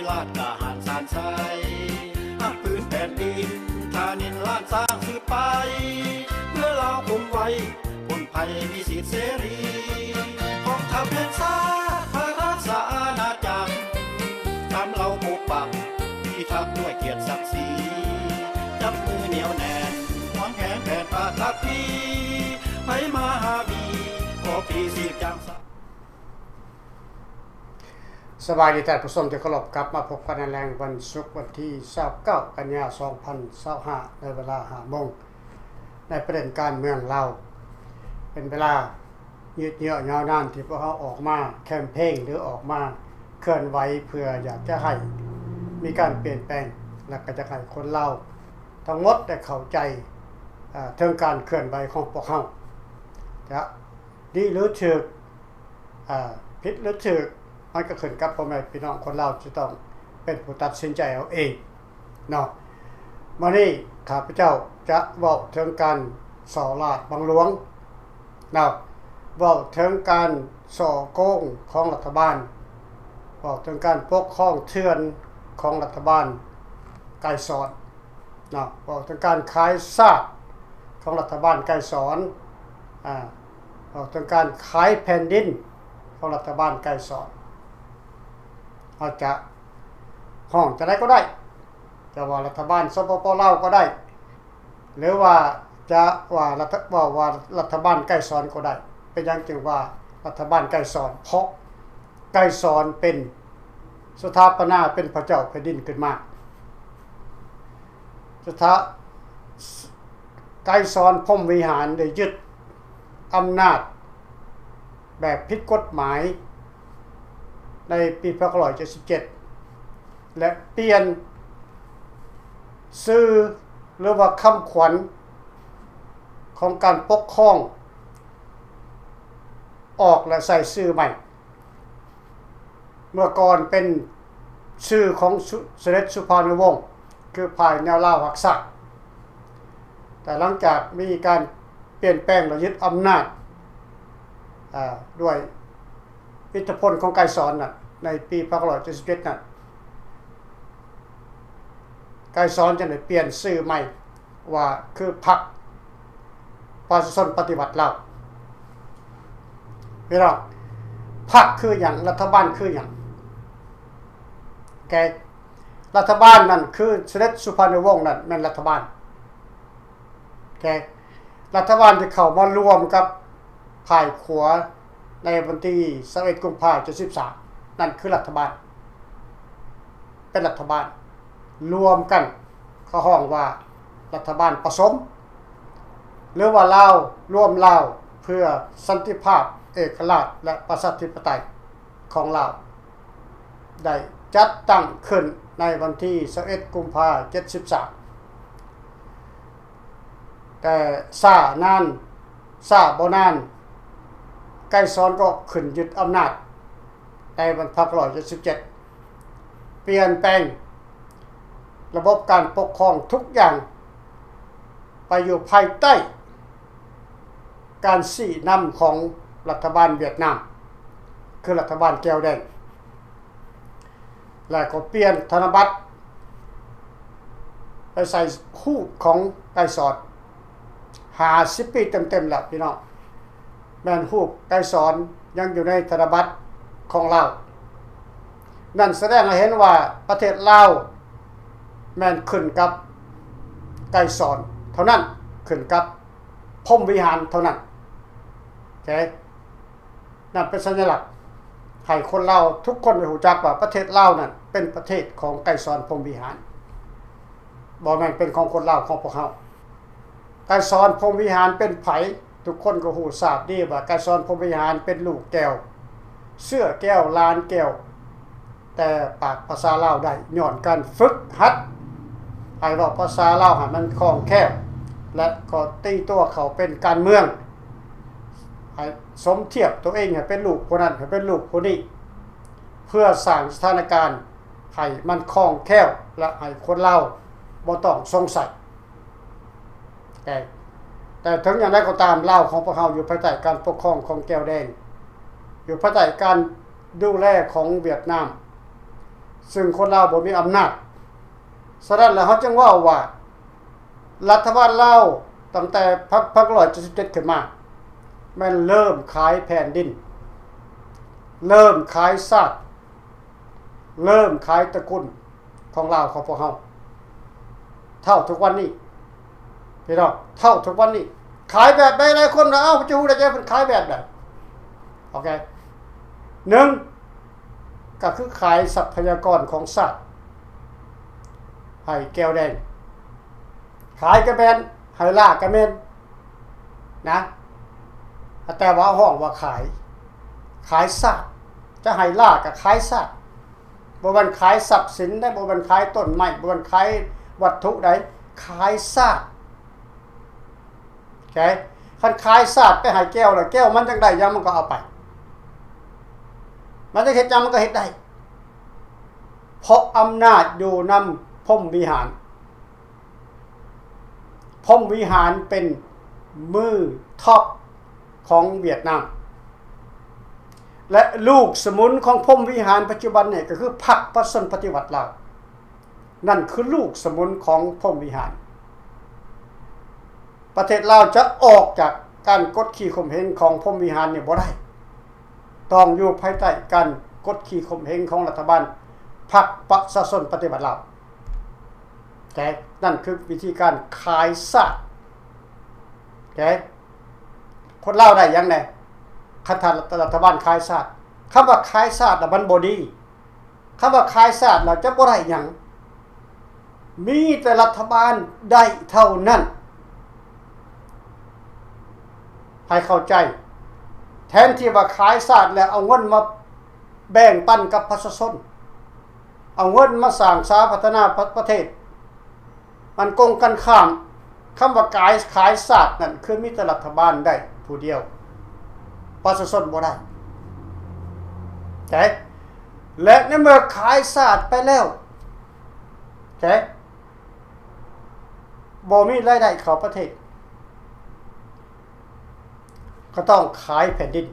ລາດກ້າຫານຊານໄຊ ຮັກພື້ນແຜ່ນດິນ ທານິນລ້ານຊ້າງສືບໄປ ເພື່ອລາວຄົງໄວ້ ຄົນໄພມີສິດເສລີ ກອງທັບແຫ່ງຊາດ ພະລາຊະອານາຈັກ ຕາມເຫຼົ່າປົກປັກ ພິທັກດ້ວຍກຽດສັກສີ ຈັບມືໜຽວແໜ້ນ ຫວງແຫນແຜນປະທັກພີ ໄພມະຫາວີ ຂໍພີຊີບຢ່າງສາ ສະບາຍດີທ່ານຜູ້ຊົມທີ່ເຄົາລົບ, ກັບມາພົບກັນໃນແລງວັນສຸກ ວັນທີຊາວເກົ້າ ກັນຍາ ສອງພັນຊາວຫ້າ ໃນເວລາຫ້າໂມງ ໃນປະເດັນການເມືອງລາວ. ເປັນເວລາຍືດເຍື້ອຍາວນານທີ່ພວກເຮົາອອກມາແຄມເປນ ຫຼື ອອກມາເຄື່ອນໄຫວ ເພື່ອຢາກຈະໃຫ້ມີການປ່ຽນແປງ ແລະ ກໍຢາກໃຫ້ຄົນລາວທັງໝົດໄດ້ເຂົ້າໃຈ ເອີ ເຖິງການເຄື່ອນໄຫວຂອງພວກເຮົາ ຈະດີ ຫຼື ຖືກ ອາ ຜິດ ຫຼື ຖືກ ມັນກໍຂຶ້ນກັບພໍ່ແມ່ພີ່ນ້ອງຄົນລາວ ຈະຕ້ອງເປັນຜູ້ຕັດສິນໃຈເອົາເອງເນາະ. ມື້ນີ້ຂ້າພະເຈົ້າຈະເວົ້າເຖິງການສໍ້ລາດບັງຫຼວງເນາະ, ເວົ້າເຖິງການສໍ້ໂກງຂອງລັດຖະບານ, ເວົ້າເຖິງການປົກຄອງເຖື່ອນຂອງລັດຖະບານໄກສອນ. ເນາະ, ເວົ້າເຖິງການຂາຍຊາດຂອງລັດຖະບານໄກສອນ, ອາ ເວົ້າເຖິງການຂາຍແຜ່ນດິນຂອງລັດຖະບານໄກສອນ. ເຮົາຈະຮ້ອງຈັ່ງໃດກໍໄດ້, ຈະວ່າລັດຖະບານ ສປປ ລາວ ກໍໄດ້ ຫຼືວ່າຈະວ່າລັດຖະ ເວົ້າວ່າລັດຖະບານໄກສອນກໍໄດ້. ເປັນຫຍັງຈຶ່ງວ່າລັດຖະບານໄກສອນ? ເພາະໄກສອນເປັນ ສະຖາປະນາເປັນພະເຈົ້າແຜ່ນດິນຂຶ້ນມາ. ສະຖາ ໄກສອນ ພົມວິຫານ ໄດ້ຍຶດອຳນາດແບບຜິດກົດໝາຍໃນປີພັນເກົ້າຮ້ອຍເຈັດສິບເຈັດ ແລະ ປ່ຽນຊື່ ຫຼືວ່າຄຳຂວັນຂອງການປົກຄອງອອກ ແລະ ໃສ່ຊື່ໃໝ່. ເມື່ອກ່ອນເປັນຊື່ຂອງສຸ ສະເດັດສຸພານຸວົງ ຄືຝ່າຍແນວລາວຮັກຊາດ, ແຕ່ຫຼັງຈາກມີການປ່ຽນແປງ ແລະ ຍຶດອຳນາດ ອາ ດ້ວຍອິດທິພົນຂອງໄກສອນນັ້ນ ໃນປີພັນເກົ້າຮ້ອຍເຈັດສິບເຈັດນັ້ນ, ໄກສອນຈຶ່ງໄດ້ປ່ຽນຊື່ໃໝ່ ວ່າຄືພັກປະຊາຊົນປະຕິວັດລາວ. ພີ່ນ້ອງ, ພັກຄືຫຍັງ? ລັດຖະບານຄືຫຍັງ? ໂອເຄ, ລັດຖະບານນັ້ນຄືສະເດັດສຸພານຸວົງນັ້ນແມ່ນລັດຖະບານ. ໂອເຄ, ລັດຖະບານທີ່ເຂົ້າມາລວມກັບ ພາຍຂວາໃນວັນທີຊາວເອັດ ກຸມພາ ເຈັດສິບສາມ ນັ້ນຄືລັດຖະບານ, ເປັນລັດຖະບານລວມກັນ, ເຂົາຮ້ອງວ່າລັດຖະບານປະສົມ ຫຼືວ່າລາວລວມລາວເພື່ອສັນຕິພາບ ເອກະລາດ ແລະ ປະຊາທິປະໄຕຂອງລາວ ໄດ້ຈັດຕັ້ງຂຶ້ນໃນວັນທີຊາວເອັດ ກຸມພາ ເຈັດສິບສາມ. ແຕ່ຊ້ານານ ຊ້າບໍ່ນານ ໄກສອນກໍຂຶ້ນຍຶດອຳນາດໃນວັນພັນເກົ້າຮ້ອຍເຈັດສິບເຈັດ, ປ່ຽນແປງລະບົບການປົກຄອງທຸກຢ່າງໄປຢູ່ພາຍໃຕ້ການຊີ້ນຳຂອງລັດຖະບານຫວຽດນາມ ຄືລັດຖະບານແກວແດງ. ແລ້ວກໍປ່ຽນທະນະບັດໄປໃສ່ຮູບຂອງໄກສອນ. ຫ້າສິບປີເຕັມໆແລ້ວພີ່ນ້ອງ, ແມ່ນຮູບໄກສອນຍັງຢູ່ໃນທະນະບັດຂອງລາວ. ນັ້ນສະແດງໃຫ້ເຫັນວ່າປະເທດລາວແມ່ນຂຶ້ນກັບໄກສອນເທົ່ານັ້ນ, ຂຶ້ນກັບພົມວິຫານເທົ່ານັ້ນ. ໂອເຄ. ນັ້ນເປັນສັນຍະລັກໃຫ້ຄົນລາວທຸກຄົນໄດ້ຮູ້ຈັກວ່າປະເທດລາວນັ້ນເປັນປະເທດຂອງໄກສອນ ພົມວິຫານ, ບໍ່ແມ່ນເປັນຂອງຄົນລາວຂອງພວກເຮົາ. ໄກສອນ ພົມວິຫານເປັນໃຜ? ທຸກຄົນກໍຮູ້ຊາບດີວ່າໄກສອນ ພົມວິຫານເປັນລູກແກ້ວ, ເຊື້ອແກ້ວ, ຫຼານແກ້ວ. ແຕ່ປາກພາສາລາວໄດ້ ຍ້ອນການຝຶກຫັດໃຫ້ເວົ້າພາສາລາວໃຫ້ມັນຄ່ອງແຄ້ວ ແລະ ກໍຕີຕົວເຂົ້າເປັນການເມືອງ, ໃຫ້ສົມທຽບຕົວເອງໃຫ້ເປັນລູກຜູ້ນັ້ນ ໃຫ້ເປັນລູກຜູ້ນີ້ ເພື່ອສ້າງສະຖານະການໃຫ້ມັນຄ່ອງແຄ້ວ ແລະ ໃຫ້ຄົນລາວບໍ່ຕ້ອງສົງໄສ. ແຕ່ ແຕ່ເຖິງຢ່າງໃດກໍຕາມ, ລາວຂອງພວກເຮົາຢູ່ພາຍໃຕ້ການປົກຄອງຂອງແກວແດງ, ຢູ່ພາຍໃຕ້ການດູແລຂອງຫວຽດນາມ, ຊຶ່ງຄົນລາວບໍ່ມີອຳນາດ. ສະນັ້ນແລ້ວ ເຮົາຈຶ່ງເວົ້າວ່າ ລັດຖະບານລາວຕັ້ງແຕ່ພັກ ພັກຮ້ອຍເຈັດສິບເຈັດຂຶ້ນມາ ແມ່ນເລີ່ມຂາຍແຜ່ນດິນ, ເລີ່ມຂາຍຊາດ, ເລີ່ມຂາຍຕະກຸນຂອງລາວຂອງພວກເຮົາ ເທົ່າທຸກວັນນີ້ ພີ່ນ້ອງ, ເທົ່າທຸກວັນນີ້. ຂາຍແບບໃດ? ຫຼາຍຄົນວ່າ ເອົ້າ ຈະຮູ້ໄດ້ຈັ່ງໃດເພິ່ນຂາຍແບບໃດ? ໂອເຄ ໜຶ່ງ ກໍຄືຂາຍຊັບພະຍາກອນຂອງຊາດໃຫ້ແກວແດງ, ຂາຍກໍແມ່ນ, ໃຫ້ລ້າກໍແມ່ນນະ, ແຕ່ວ່າເຮົາຮ້ອງວ່າຂາຍ, ຂາຍຊາດ, ຈະໃຫ້ລ້າກໍຂາຍຊາດ. ບໍ່ແມ່ນຂາຍຊັບສິນໃດ, ບໍ່ແມ່ນຂາຍຕົ້ນໄມ້, ບໍ່ແມ່ນຂາຍວັດຖຸໃດ, ຂາຍຊາດ. ເຂົ້າໃຈ? ຄັນຂາຍຊາດໄປໃຫ້ແກວແລ້ວ ແກວມັນຢາກໄດ້ຫຍັງມັນກໍເອົາໄປ, ມັນຢາກເຮັດຫຍັງມັນກໍເຮັດໄດ້ ເພາະອຳນາດຢູ່ນຳພົມວິຫານ. ພົມວິຫານເປັນມືທັອບຂອງຫວຽດນາມ ແລະ ລູກສະໝຸນຂອງພົມວິຫານປັດຈຸບັນນີ້ ກໍຄືພັກປະຊາຊົນປະຕິວັດລາວ. ນັ້ນຄືລູກສະໝຸນຂອງພົມວິຫານ. ປະເທດລາວຈະອອກຈາກການກົດຂີ່ຂົ່ມເຫງຂອງພົມວິຫານນີ້ບໍ່ໄດ້, ຕ້ອງຢູ່ພາຍໃຕ້ການກົດຂີ່ຂົ່ມເຫງຂອງລັດຖະບານພັກປະຊາຊົນປະຕິວັດລາວ. ແຕ່ນັ້ນຄືວິທີການຂາຍຊາດ. ແຕ່ຄົນລາວໄດ້ຫຍັງແດ່ ຄັນຖ້າລັດຖະບານຂາຍຊາດ? ຄຳວ່າຂາຍຊາດລະມັນບໍ່ດີ. ຄຳວ່າຂາຍຊາດລະຈະບໍ່ໄດ້ຫຍັງ. ມີແຕ່ລັດຖະບານໄດ້ເທົ່ານັ້ນ. ໃຫ້ເຂົ້າໃຈ, ແທນທີ່ວ່າຂາຍຊາດແລ້ວເອົາເງິນມາແບ່ງປັນກັບປະຊາຊົນ, ເອົາເງິນມາສ້າງສາພັດທະນາປະ ປະເທດ, ມັນກົງກັນຂ້າມ. ຄຳວ່າກາຍ ຂາຍຊາດນັ້ນ ຄືມີແຕ່ລັດຖະບານໄດ້ຜູ້ດຽວ, ປະຊາຊົນບໍ່ໄດ້. ເຂົ້າໃຈ? ແລະ ໃນເມື່ອຂາຍຊາດໄປແລ້ວ, ເຂົ້າໃຈ? ບໍ່ມີລາຍໄດ້ເຂົ້າປະເທດ, ກໍຕ້ອງຂາຍແຜ່ນດິນ.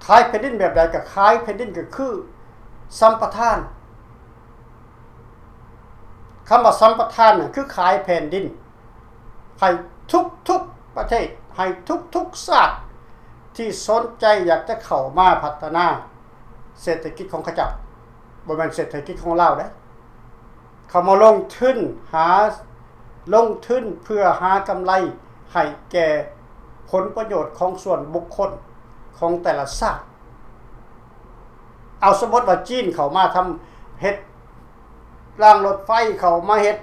ຂາຍແຜ່ນດິນແບບໃດ? ກໍຂາຍແຜ່ນດິນກໍຄືສຳປະທານ. ຄຳວ່າສຳປະທານນັ້ນ ຄືຂາຍແຜ່ນດິນໃຫ້ທຸກໆປະເທດ, ໃຫ້ທຸກໆຊາດທີ່ສົນໃຈຢາກຈະເຂົ້າມາພັດທະນາເສດຖະກິດຂອງເຂົາເຈົ້າ, ບໍ່ແມ່ນເສດຖະກິດຂອງລາວເດ້. ເຂົ້າມາລົງທຶນ, ຫາ ລົງທຶນເພື່ອຫາກຳໄລໃຫ້ແກ່ຜົນປະໂຫຍດຂອງສ່ວນບຸກຄົນຂອງແຕ່ລະຊາດ. ເອົາ ສົມມຸດວ່າຈີນເຂົ້າມາທຳ ເຮັດ ລາງລົດໄຟ, ເຂົ້າມາເຮັດ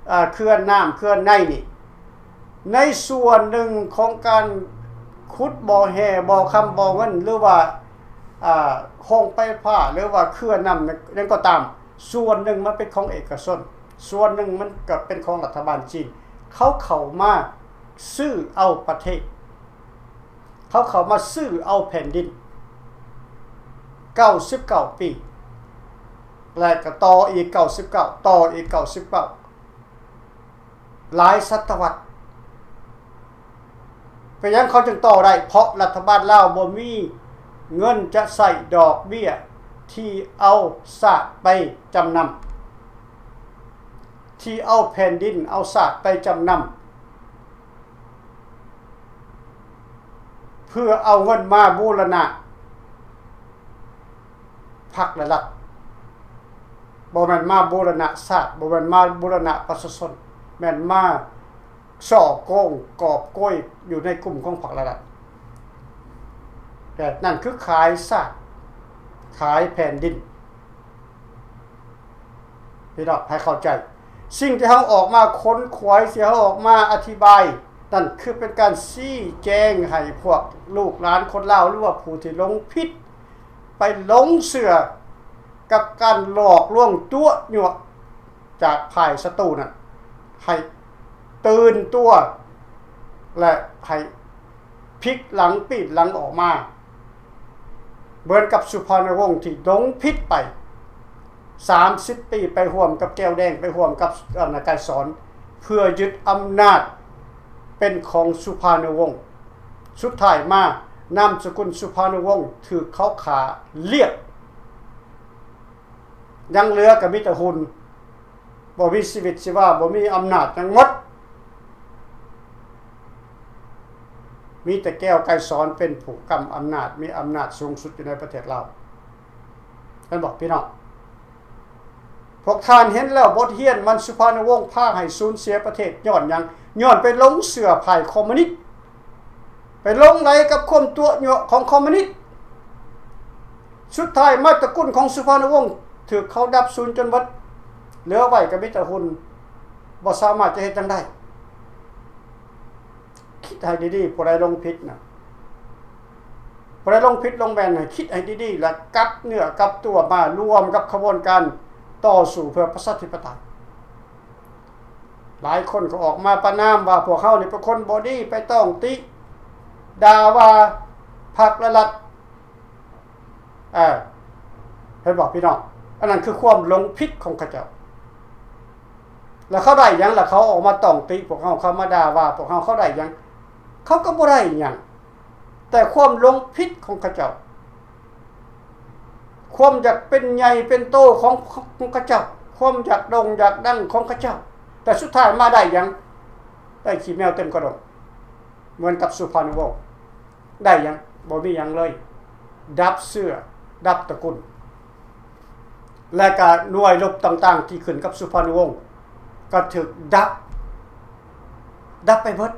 ເອີ ເຂື່ອນນ້ຳເຂື່ອນໃນນີ້, ໃນສ່ວນໜຶ່ງຂອງການຂຸດບໍ່ແຮ່ ບໍ່ຄຳ ບໍ່ເງິນ ຫຼືວ່າ ອາ ໂຮງໄຟຟ້າ ຫຼືວ່າເຂື່ອນນ້ຳຫຍັງກໍຕາມ, ສ່ວນໜຶ່ງມັນເປັນຂອງເອກະຊົນ, ສ່ວນໜຶ່ງມັນກໍເປັນຂອງລັດຖະບານຈີນ. ເຂົາເຂົ້າມາຊື້ເອົາປະເທດ, ເຂົາເຂົ້າມາຊື້ເອົາແຜ່ນດິນ ເກົ້າສິບເກົ້າປີ ແລະ ກໍຕໍ່ອີກເກົ້າສິບເກົ້າ, ຕໍ່ອີກເກົ້າສິບເກົ້າ ຫຼາຍສະຕະວັດ. ເປັນຫຍັງເຂົາຈຶ່ງຕໍ່ໄດ້? ເພາະລັດຖະບານລາວບໍ່ມີເງິນຈະໃຊ້ດອກເບ້ຍທີ່ເອົາຊາດໄປຈຳນຳ, ທີ່ເອົາແຜ່ນດິນ ເອົາຊາດໄປຈຳນຳ ເພື່ອເອົາເງິນມາບູລະນະພັກ ແລະ ລັດ, ບໍ່ແມ່ນມາບູລະນະຊາດ, ບໍ່ແມ່ນມາບູລະນະປະຊາຊົນ, ແມ່ນມາສໍ້ໂກງກອບໂກຍຢູ່ໃນກຸ່ມຂອງພັກ ແລະ ລັດ. ແຕ່ນັ້ນຄືຂາຍຊາດ, ຂາຍແຜ່ນດິນ. ພີ່ນ້ອງໃຫ້ເຂົ້າໃຈ, ສິ່ງທີ່ເຮົາອອກມາຂົນຂວາຍ, ທີ່ເຮົາອອກມາອະທິບາຍນັ້ນ ຄືເປັນການຊີ້ແຈງໃຫ້ພວກລູກຫຼານຄົນລາວ ຫຼືວ່າຜູ້ທີ່ຫຼົງຜິດ ໄປຫຼົງເຊື່ອກັບການຫຼອກລວງຕົວະຍົວະຈາກຝ່າຍສັດຕູນັ້ນ ໃຫ້ຕື່ນຕົວ ແລະ ໃຫ້ພິກຫຼັງປີ້ນຫຼັງອອກມາ. ເໝືອນກັບສຸພານຸວົງທີ່ຫຼົງຜິດໄປສາມສິບປີ ໄປຮ່ວມກັບແກ້ວແດງ, ໄປຮ່ວມກັບ ອາ ນາຍໄກສອນ ເພື່ອຍຶດອຳນາດເປັນຂອງສຸພານຸວົງ. ສຸດທ້າຍມາ ນາມສະກຸນສຸພານຸວົງຖືກເຂົາຂ້າລຽບ ຍັງເຫຼືອກໍມີແຕ່ຫຸ່ນ ບໍ່ມີຊີວິດຊີວາ ບໍ່ມີອຳນາດຫຍັງໝົດ. ມີແຕ່ແກ້ວໄກສອນເປັນຜູ້ກຳອຳນາດ ມີອຳນາດສູງສຸດຢູ່ໃນປະເທດລາວ. ເຫັນບໍ່ພີ່ນ້ອງ? ພວກທ່ານເຫັນແລ້ວບົດຮຽນມັນ ສຸພານຸວົງພາໃຫ້ສູນເສຍປະເທດຍ້ອນຫຍັງ? ຍ້ອນໄປຫຼົງເຊື່ອຝ່າຍຄອມມູນິດ ໄປຫຼົງໄຫຼກັບຄວາມຕົວະຍົວະຂອງຄອມມູນິດ. ສຸດທ້າຍມາດຕະກຸນຂອງສຸພານຸວົງຖືກເຂົາດັບສູນຈົນເບິດ ເຫຼືອໄວ້ກໍມີແຕ່ຫຸ່ນ ບໍ່ສາມາດຈະເຮັດຫຍັງໄດ້. ຄິດໃຫ້ດີໆ ຜູ້ໃດຫຼົງຜິດນະ ຜູ້ໃດຫຼົງຜິດຫຼົງແມ່ນ ໃຫ້ຄິດໃຫ້ດີໆ ແລະກັບເນື້ອກັບຕົວມາລວມກັບຂະບວນການຕໍ່ສູ້ເພື່ອປະຊາທິປະໄຕ. ຫຼາຍຄົນກໍອອກມາປະນາມວ່າພວກເຮົານີ້ເປັນຄົນບໍ່ດີ ໄປຕ້ອງຕິດ່າວ່າພັກ ແລະ ລັດ. ເອີ ເຫັນບໍ່ພີ່ນ້ອງ? ອັນນັ້ນຄືຄວາມຫຼົງຜິດຂອງເຂົາເຈົ້າ. ແລ້ວເຂົາໄດ້ຫຍັງ? ແລ້ວເຂົາອອກມາຕ້ອງຕິພວກເຮົາ ເຂົາມາດ່າວ່າພວກເຮົາ ເຂົາໄດ້ຫຍັງ? ເຂົາກໍບໍ່ໄດ້ຫຍັງ ແຕ່ຄວາມຫຼົງຜິດຂອງເຂົາເຈົ້າ ຄວາມຢາກເປັນໃຫຍ່ເປັນໂຕຂອງ ຂອງເຂົາເຈົ້າ ຄວາມຢາກໂດ່ງຢາກດັງຂອງເຂົາເຈົ້າ. ແຕ່ສຸດທ້າຍມາໄດ້ຫຍັງ? ໄດ້ຂີ້ແມວເຕັມກະດົງ ເໝືອນກັບສຸພານຸວົງ. ໄດ້ຫຍັງ? ບໍ່ມີຫຍັງເລີຍ. ດັບເຊື້ອ ດັບຕະກຸນ ແລະກະໜ່ວຍລົບຕ່າງໆທີ່ຂຶ້ນກັບສຸພານຸວົງ ກໍຖືກດັບ ດັບໄປເບິດ.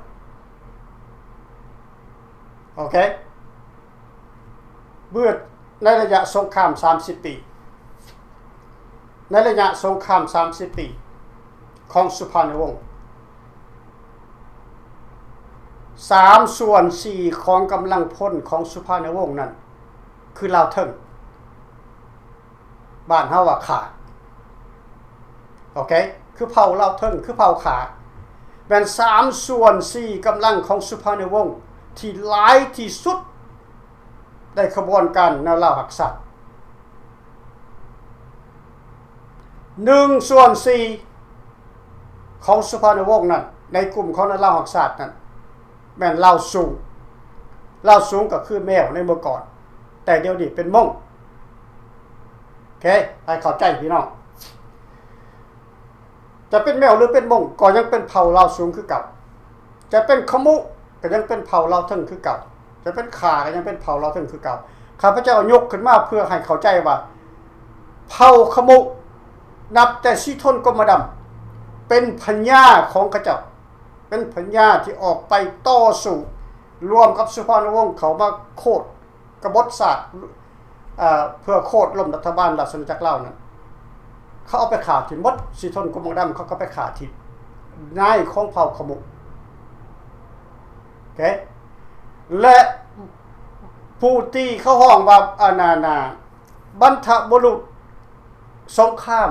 ໂອເຄ ເມື່ອໃນໄລຍະສົງຄາມສາມສິບປີ ໃນໄລຍະສົງຄາມສາມສິບປີຂອງສຸພານຸວົງ ສາມສ່ວນສີ່ຂອງກຳລັງພົນຂອງສຸພານຸວົງນັ້ນ ຄືລາວເທິງ ບ້ານເຮົາວ່າຂ້າ ໂອເຄ ຄືເຜົ່າລາວເທິງ ຄືເຜົ່າຂ້າ ແມ່ນສາມສ່ວນສີ່ກຳລັງຂອງສຸພານຸວົງທີ່ຫຼາຍທີ່ສຸດໃນຂະບວນການແນວລາວຮັກຊາດ. ໜຶ່ງສ່ວນສີ່ຂອງສຸພານຸວົງນັ້ນ ໃນກຸ່ມຂອງແນວລາວຮັກຊາດນັ້ນ ແມ່ນລາວສູງ. ລາວສູງກໍຄືແມວໃນເມື່ອກ່ອນ ແຕ່ດຽວນີ້ເປັນມົ້ງ. ໂອເຄ ໃຫ້ເຂົ້າໃຈພີ່ນ້ອງ. ຈະເປັນແມວຫຼືເປັນມົ້ງ ກໍຍັງເປັນເຜົ່າລາວສູງຄືເກົ່າ. ຈະເປັນຂະມຸ ກໍຍັງເປັນເຜົ່າລາວເທິງຄືເກົ່າ. ຈະເປັນຂ້າ ກໍຍັງເປັນເຜົ່າລາວເທິງຄືເກົ່າ. ຂ້າພະເຈົ້າຍົກຂຶ້ນມາເພື່ອໃຫ້ເຂົ້າໃຈວ່າ ເຜົ່າຂະມຸ ນັບແຕ່ສີທົນ ກົມມະດຳ ເປັນພະຍາຂອງເຂົາເຈົ້າ. ເປັນພະຍາທີ່ອອກໄປຕໍ່ສູ້ ລວມກັບສຸພານຸວົງເຂົ້າມາໂຄ່ນກະບົດຊາດ ເອີ ເພື່ອໂຄ່ນລົ້ມລັດຖະບານລາຊະອານາຈັກລາວນັ້ນ. ເຂົາເອົາໄປຂ້າຖິ້ມໝົດ ສີທົນ ກົມມະດຳ ເຂົາກໍໄປຂ້າຖິ້ມ ນາຍຂອງເຜົ່າຂະມຸ. ໂອເຄ ແລະ ຜູ້ທີ່ເຂົາຮ້ອງວ່າ ອັນນັ້ນນະ ບັນທະບຸລຸດສົງຄາມ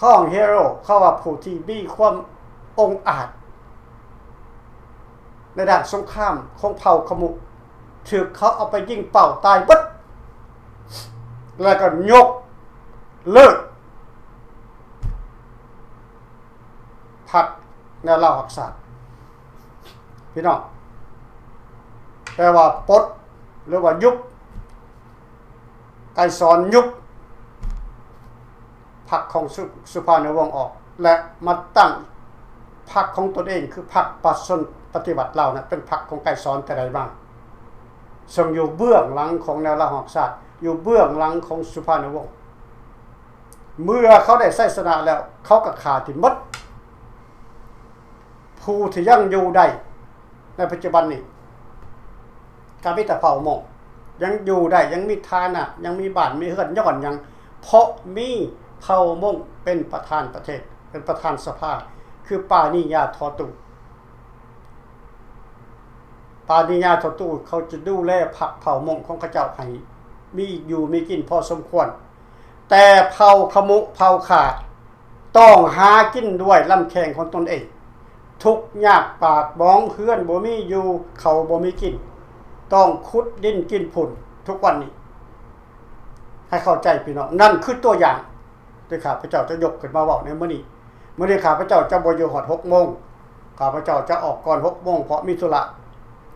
ຂອງ hero ເຂົາວ່າຜູ້ທີ່ມີຄວາມອົງອາດໃນດ້ານສົງຄາມຂອງເຜົ່າຂະມຸ ຖືກເຂົາເອົາໄປຍິງເປົ້າຕາຍເບິດ ແລ້ວກໍຍົກເລີກພັກແນວລາວຮັກຊາດ ພີ່ນ້ອງ. ແປວ່າປົດ ຫຼືວ່າຍຸບ ໄກສອນຍຸບ ພັກຂອງສຸ ສຸພານຸວົງອອກ ແລະ ມາຕັ້ງພັກຂອງຕົນເອງ ຄືພັກປະຊາຊົນປະຕິວັດລາວນັ້ນ ເປັນພັກຂອງໄກສອນແຕ່ໃດມາ ເຊິ່ງຢູ່ເບື້ອງຫຼັງຂອງແນວລາວຮັກຊາດ ຢູ່ເບື້ອງຫຼັງຂອງສຸພານຸວົງ. ເມື່ອເຂົາໄດ້ໄຊຊະນະແລ້ວ ເຂົາກໍຂ້າຖິ້ມໝົດ. ຜູ້ທີ່ຍັງຢູ່ໄດ້ໃນປັດຈຸບັນນີ້ ກໍມີແຕ່ເຜົ່າມົ້ງ ຍັງຢູ່ໄດ້ ຍັງມີຖານະ ຍັງມີບ້ານມີເຮືອນ ຍ້ອນຫຍັງ? ເພາະມີເຜົ່າມົ້ງເປັນປະທານປະເທດ ເປັນປະທານສະພາ ຄືປານີຍາທໍຕູ້. ປານີຍາທໍຕູ້ ເຂົາຈະດູແລພັກເຜົ່າມົ້ງຂອງເຂົາເຈົ້າໃຫ້ມີຢູ່ມີກິນພໍສົມຄວນ. ແຕ່ເຜົ່າຂະມຸ ເຜົ່າຂ້າ ຕ້ອງຫາກິນດ້ວຍລຳແຂ້ງຂອງຕົນເອງ ທຸກຍາກປາກໝອງ ເຮືອນບໍ່ມີຢູ່ ເຂົ້າບໍ່ມີກິນ ຕ້ອງຂຸດດິນກິນຝຸ່ນທຸກວັນນີ້. ໃຫ້ເຂົ້າໃຈພີ່ນ້ອງ ນັ້ນຄືຕົວຢ່າງທີ່ຂ້າພະເຈົ້າຈະຍົກຂຶ້ນມາເວົ້າໃນມື້ນີ້. ມື້ນີ້ຂ້າພະເຈົ້າຈະບໍ່ຢູ່ຮອດຫົກໂມງ ຂ້າພະເຈົ້າຈະອອກກ່ອນຫົກໂມງ ເພາະມີທຸລະ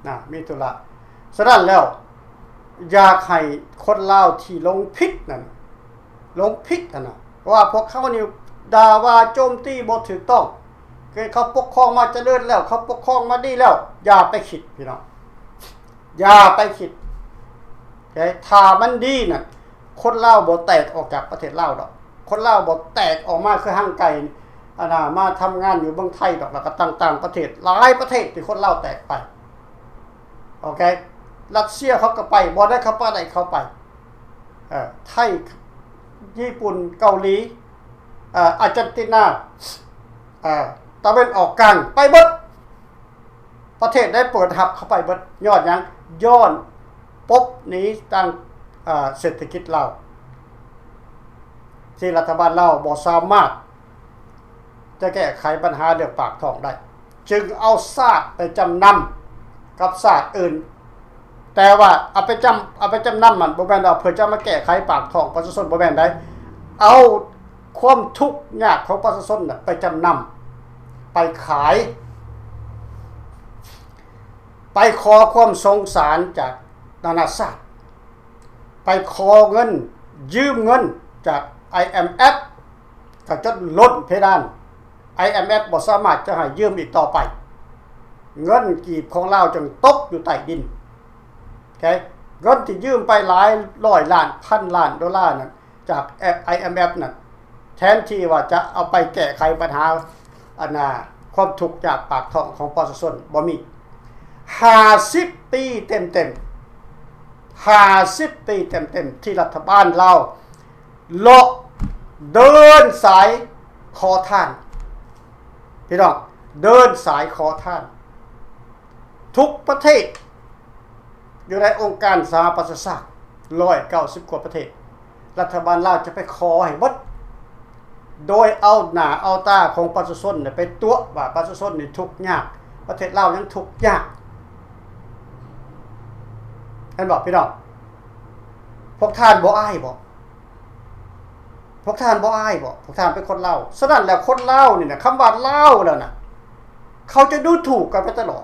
ນະ ມີທຸລະ. ສະນັ້ນແລ້ວ ຢາກໃຫ້ຄົນລາວທີ່ຫຼົງຜິດນັ້ນ ຫຼົງຜິດຫັ້ນນະ ວ່າພວກເຮົານີ້ດ່າວ່າໂຈມຕີບໍ່ຖືກຕ້ອງ. ເຂົາປົກຄອງມາຈະເລີນແລ້ວ ເຂົາປົກຄອງມາດີແລ້ວ. ຢ່າໄປຄິດພີ່ນ້ອງ ຢ່າໄປຄິດ. ເອີ ຖ້າມັນດີນັ້ນ ຄົນລາວບໍ່ແຕກອອກຈາກປະເທດລາວດອກ. ຄົນລາວບໍ່ແຕກອອກມາຄືຮ່າງໄກ່ ອັນນ່າ ມາທຳງານຢູ່ເມືອງໄທດອກ ແລ້ວກໍຕ່າງໆປະເທດ ຫຼາຍປະເທດທີ່ຄົນລາວແຕກໄປ. ໂອເຄ ຣັດເຊຍເຂົາກໍໄປ ບໍ່ໄດ້ເຂົ້າໄປ ໄດ້ເຂົ້າໄປ ເອີ ໄທ ຍີ່ປຸ່ນ ເກົາຫຼີ ເອີ ອາເຈນຕິນາ ເອີ ຕາເວັນອອກກາງ ໄປເບິດ. ປະເທດໃດເປີດຮັບເຂົ້າໄປເບິດ. ຍ້ອນຫຍັງ? ຍ້ອນປົບໜີທາງ ເອີ ເສດຖະກິດລາວ ທີ່ລັດຖະບານລາວບໍ່ສາມາດຈະແກ້ໄຂບັນຫາເລື່ອງປາກທ້ອງໄດ້ ຈຶ່ງເອົາຊາດໄປຈຳນຳກັບຊາດອື່ນ. ແຕ່ວ່າເອົາໄປຈຳ ເອົາໄປຈຳນຳນັ້ນ ບໍ່ແມ່ນວ່າເພື່ອຈະມາແກ້ໄຂປາກທ້ອງປະຊາຊົນ ບໍ່ແມ່ນໃດ. ເອົາຄວາມທຸກຍາກຂອງປະຊາຊົນນະໄປຈຳນຳ ໄປຂາຍ ໄປຂໍຄວາມສົງສານຈາກນານາຊາດ ໄປຂໍເງິນ ຢືມເງິນຈາກ ໄອເອັມເອັຟ ກໍຈົນລົ້ນເພດານ. ໄອເອັມເອັຟ ບໍ່ສາມາດຈະໃຫ້ຢືມອີກຕໍ່ໄປ. ເງິນກີບຂອງລາວຈຶ່ງຕົກຢູ່ໃຕ້ດິນ. ໂອເຄ ເງິນທີ່ຢືມໄປຫຼາຍຮ້ອຍລ້ານ ພັນລ້ານໂດລານັ້ນ ຈາກ ໄອເອັມເອັຟ ນັ້ນ ແທນທີ່ວ່າຈະເອົາໄປແກ້ໄຂບັນຫາ ອັນນ່າ ຄວາມທຸກຍາກປາກທ້ອງຂອງປະຊາຊົນ ບໍ່ມີ. ຫ້າສິບປີເຕັມໆ ຫ້າສິບປີເຕັມໆ ທີ່ລັດຖະບານລາວ ເລາະເດີນສາຍຂໍທານ ພີ່ນ້ອງ ເດີນສາຍຂໍທານ ທຸກປະເທດ ຢູ່ໃນອົງການສະຫະປະຊາຊາດ ຮ້ອຍເກົ້າສິບກວ່າປະເທດ ລັດຖະບານລາວຈະໄປຂໍໃຫ້ເບິດ ໂດຍເອົາໜ້າເອົາຕາຂອງປະຊາຊົນໄປຕົວະວ່າປະຊາຊົນນີ້ທຸກຍາກ ປະເທດລາວຍັງທຸກຍາກ. ເຫັນບໍ່ພີ່ນ້ອງ? ພວກທ່ານບໍ່ອາຍບໍ່? ພວກທ່ານບໍ່ອາຍບໍ່? ພວກທ່ານເປັນຄົນລາວ. ສະນັ້ນແລ້ວ ຄົນລາວນີ້ນະ ຄຳວ່າລາວແລ້ວນະ ເຂົາຈະດູຖູກກັນໄປຕະຫຼອດ.